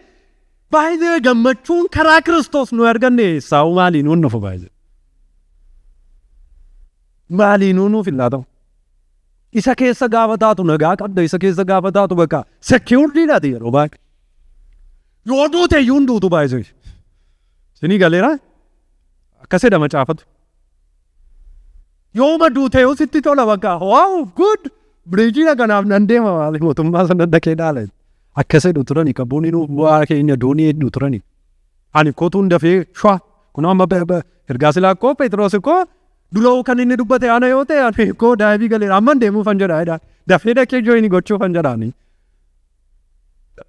baay'ee gammachuun karaa Kiristoos nu arganne saa'u maaliin nuuf baay'ee. Maaliinuu nuuf hin laatamu. Isa keessa gaafa taatu nagaa qabda, isa keessa gaafa taatu bakka securedhaati yeroo baay'ee. Yoo duute iyyuu hin duutu baay'ee. Sinii galeera? Akkasidha macaafatu. Yooma duute yoo sitti tola, bakka wow, good, bridgeiidha kanaaf nan deema, maali mootummaa sana dhaqee dhaala. Akkasidhu turani qabuun nuuf bu'aa keenya doonii hedduu turani. Ani kootuun dafee shwa kun amma ergaa silaa koo Phexros koo duroo kan inni dubbate ana yoo ta'e, ani koo daabii galeera, amman deemuufan jedha jedha. Dafee dhaqee join gochuufan jedhaani.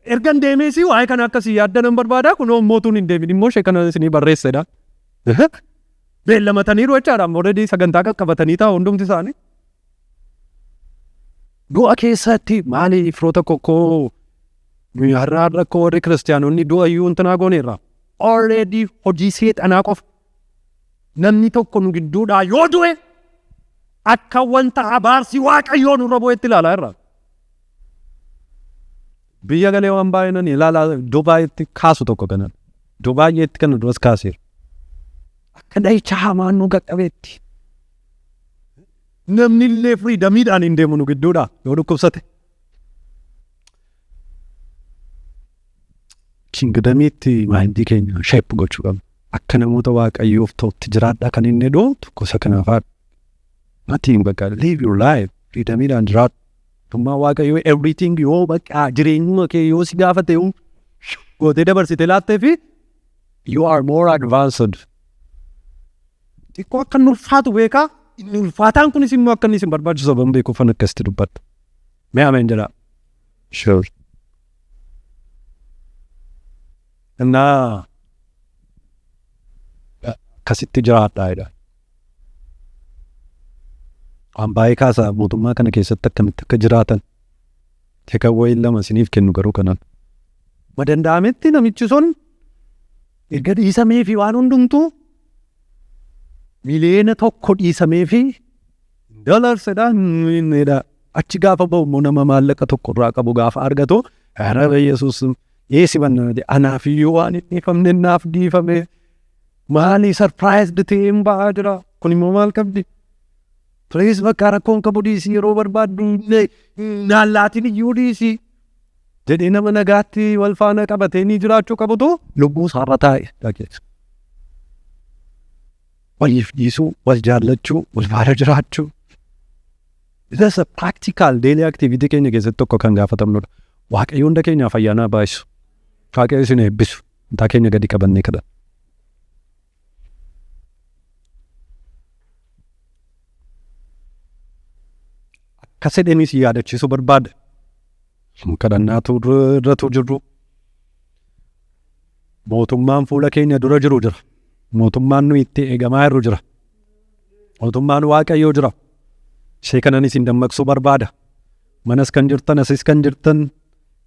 Ergan deemeesi waa'ee kana akkasii yaadda nan barbaada, kunoo mootuun hin deemin immoo ishee kana isinii barreessedha. Beellamataniiru jechaadha, already sagantaa qaqqabatanii taa'u hundumti isaanii. Du'a keessatti maali, firoota kokkoo, nuyi har'a har'a akka warri kiristaanonni du'a iyyuu intinaa gooneerra. Already hojii seexanaa qofa. Namni tokko nu gidduudhaa yoo du'e akka wanta abaarsi Waaqayyoo nurra bu'etti ilaalaa irra. Biyya galee waan baay'ee nan ilaalaa, iddoo baay'eetti kaasu tokko kanan. Iddoo baay'eetti kana duras kaaseera. Akka dhahicha hamaan nu qaqqabeetti. Namni illee freedomiidhaan hin deemu nu gidduudhaa yoo dhukkubsate. Kingdomiitti mindii keenya shape gochuu qabna. Akka namoota Waaqayyoof ta'utti jiraadhaa kan inni jedhu tokko isa kanaafaa. Nothing, bakka live your life, freedomiidhaan jiraadhu. Tummaa Waaqayyoo everything yoo bakka jireenyuma kee yoo si gaafate gootee dabarsite laattee fi you are more advanced. Xiqqoo akka inni ulfaatu beekaa. Inni ulfaataan kunis immoo akka inni isin barbaachisu sababan beekuufan akkasitti dubbadha. Mee ameen jedhaa. Sure. Innaa akkasitti jiraadhaa jedha. Waan baay'ee kaasaa mootummaa kana keessatti akkamitti akka jiraatan. Takeaway lama isiniif kennu garuu kanaan. Ma danda'ametti namichi sun erga dhiisamee fi waan hundumtuu 1 miliyoona dhiisamee fi dolarsidha. Achi gaafa ba'u immoo nama maallaqa tokko irraa qabu gaafa argatu, "Ara Yesuus dhiyeessi banna, anaaf iyyuu waan hin dhiifamne naaf dhiifame," maali surprised ta'een ba'aa jira. Kun immoo maal qabdi? Please, bakka rakkoon qabu dhiisii, yeroo barbaaddu naallaatiin iyyuu dhiisii jedhee nama nagaatti wal faana qabatee ni jiraachuu qabutu lubbuu isaarra taa'e dhageessa. Waliif dhiisuu, wal jaallachuu, wal faana jiraachuu. That's a practical daily activity keenya keessatti tokko kan gaafatamnudha. Waaqayyo hunda keenyaaf ayyaana baay'isu. Waaqayyo isin eebbisu. Mataa keenya gadi qabannee kadha. Akka sedhenis yaadachiisuu barbaada. Kadhannaatu irratu jirru. Mootummaan fuula keenya dura jiru jira. Mootummaan nu itti eegamaa jirru jira. Mootummaan Waaqayyoo jira. Ishee kanan isin dammaqsuu barbaada. Manas kan jirtan, asis kan jirtan,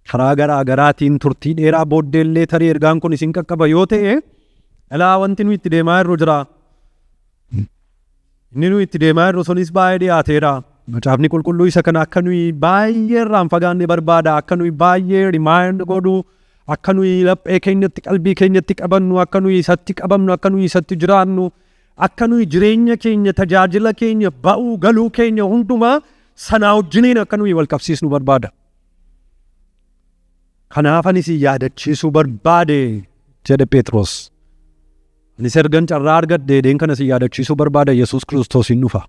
karaa garaa garaatiin turtii dheeraa booddeellee tarii ergaan kun isin qaqqaba yoo ta'e, ilaa wanti nu itti deemaa jirru jira. Inni nu itti deemaa jirru sunis baay'ee dhiyaateera. Macaafni qulqulluu isa kana akka nuyi baay'ee irraan fagaanne barbaada. Akka nuyi baay'ee remind godhu, akka nuyi laphee keenyatti, qalbii keenyatti qabannu, akka nuyi isatti qabamnu, akka nuyi isatti jiraannu, akka nuyi jireenya keenya, tajaajila keenya, ba'uu galuu keenya hundumaa sanaa wajjiniin akka nuyi wal qabsiisnu barbaada. Kanaaf ani si yaadachiisuu barbaade jedhe Phexros. Anis ergan carraa argadhe edeen kana si yaadachiisuu barbaada, Yesuus Kiristoos hin dhufa.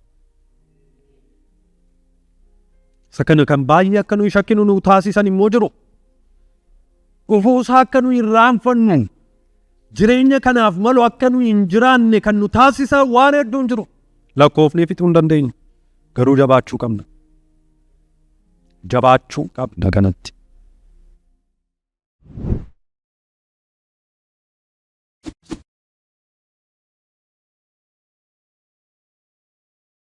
Isa kana kan baay'ee akka nuyi shakkinu nu taasisan immoo jiru. Dhufuusaa akka nuyi irraanfannu, jireenya kanaaf malu akka nuyi hin jiraanne kan nu taasisan waan hedduun jiru. Lakkoofnee fixuu hin dandeenyu. Garuu jabaachuu qabna. Jabaachuu qabna kanatti.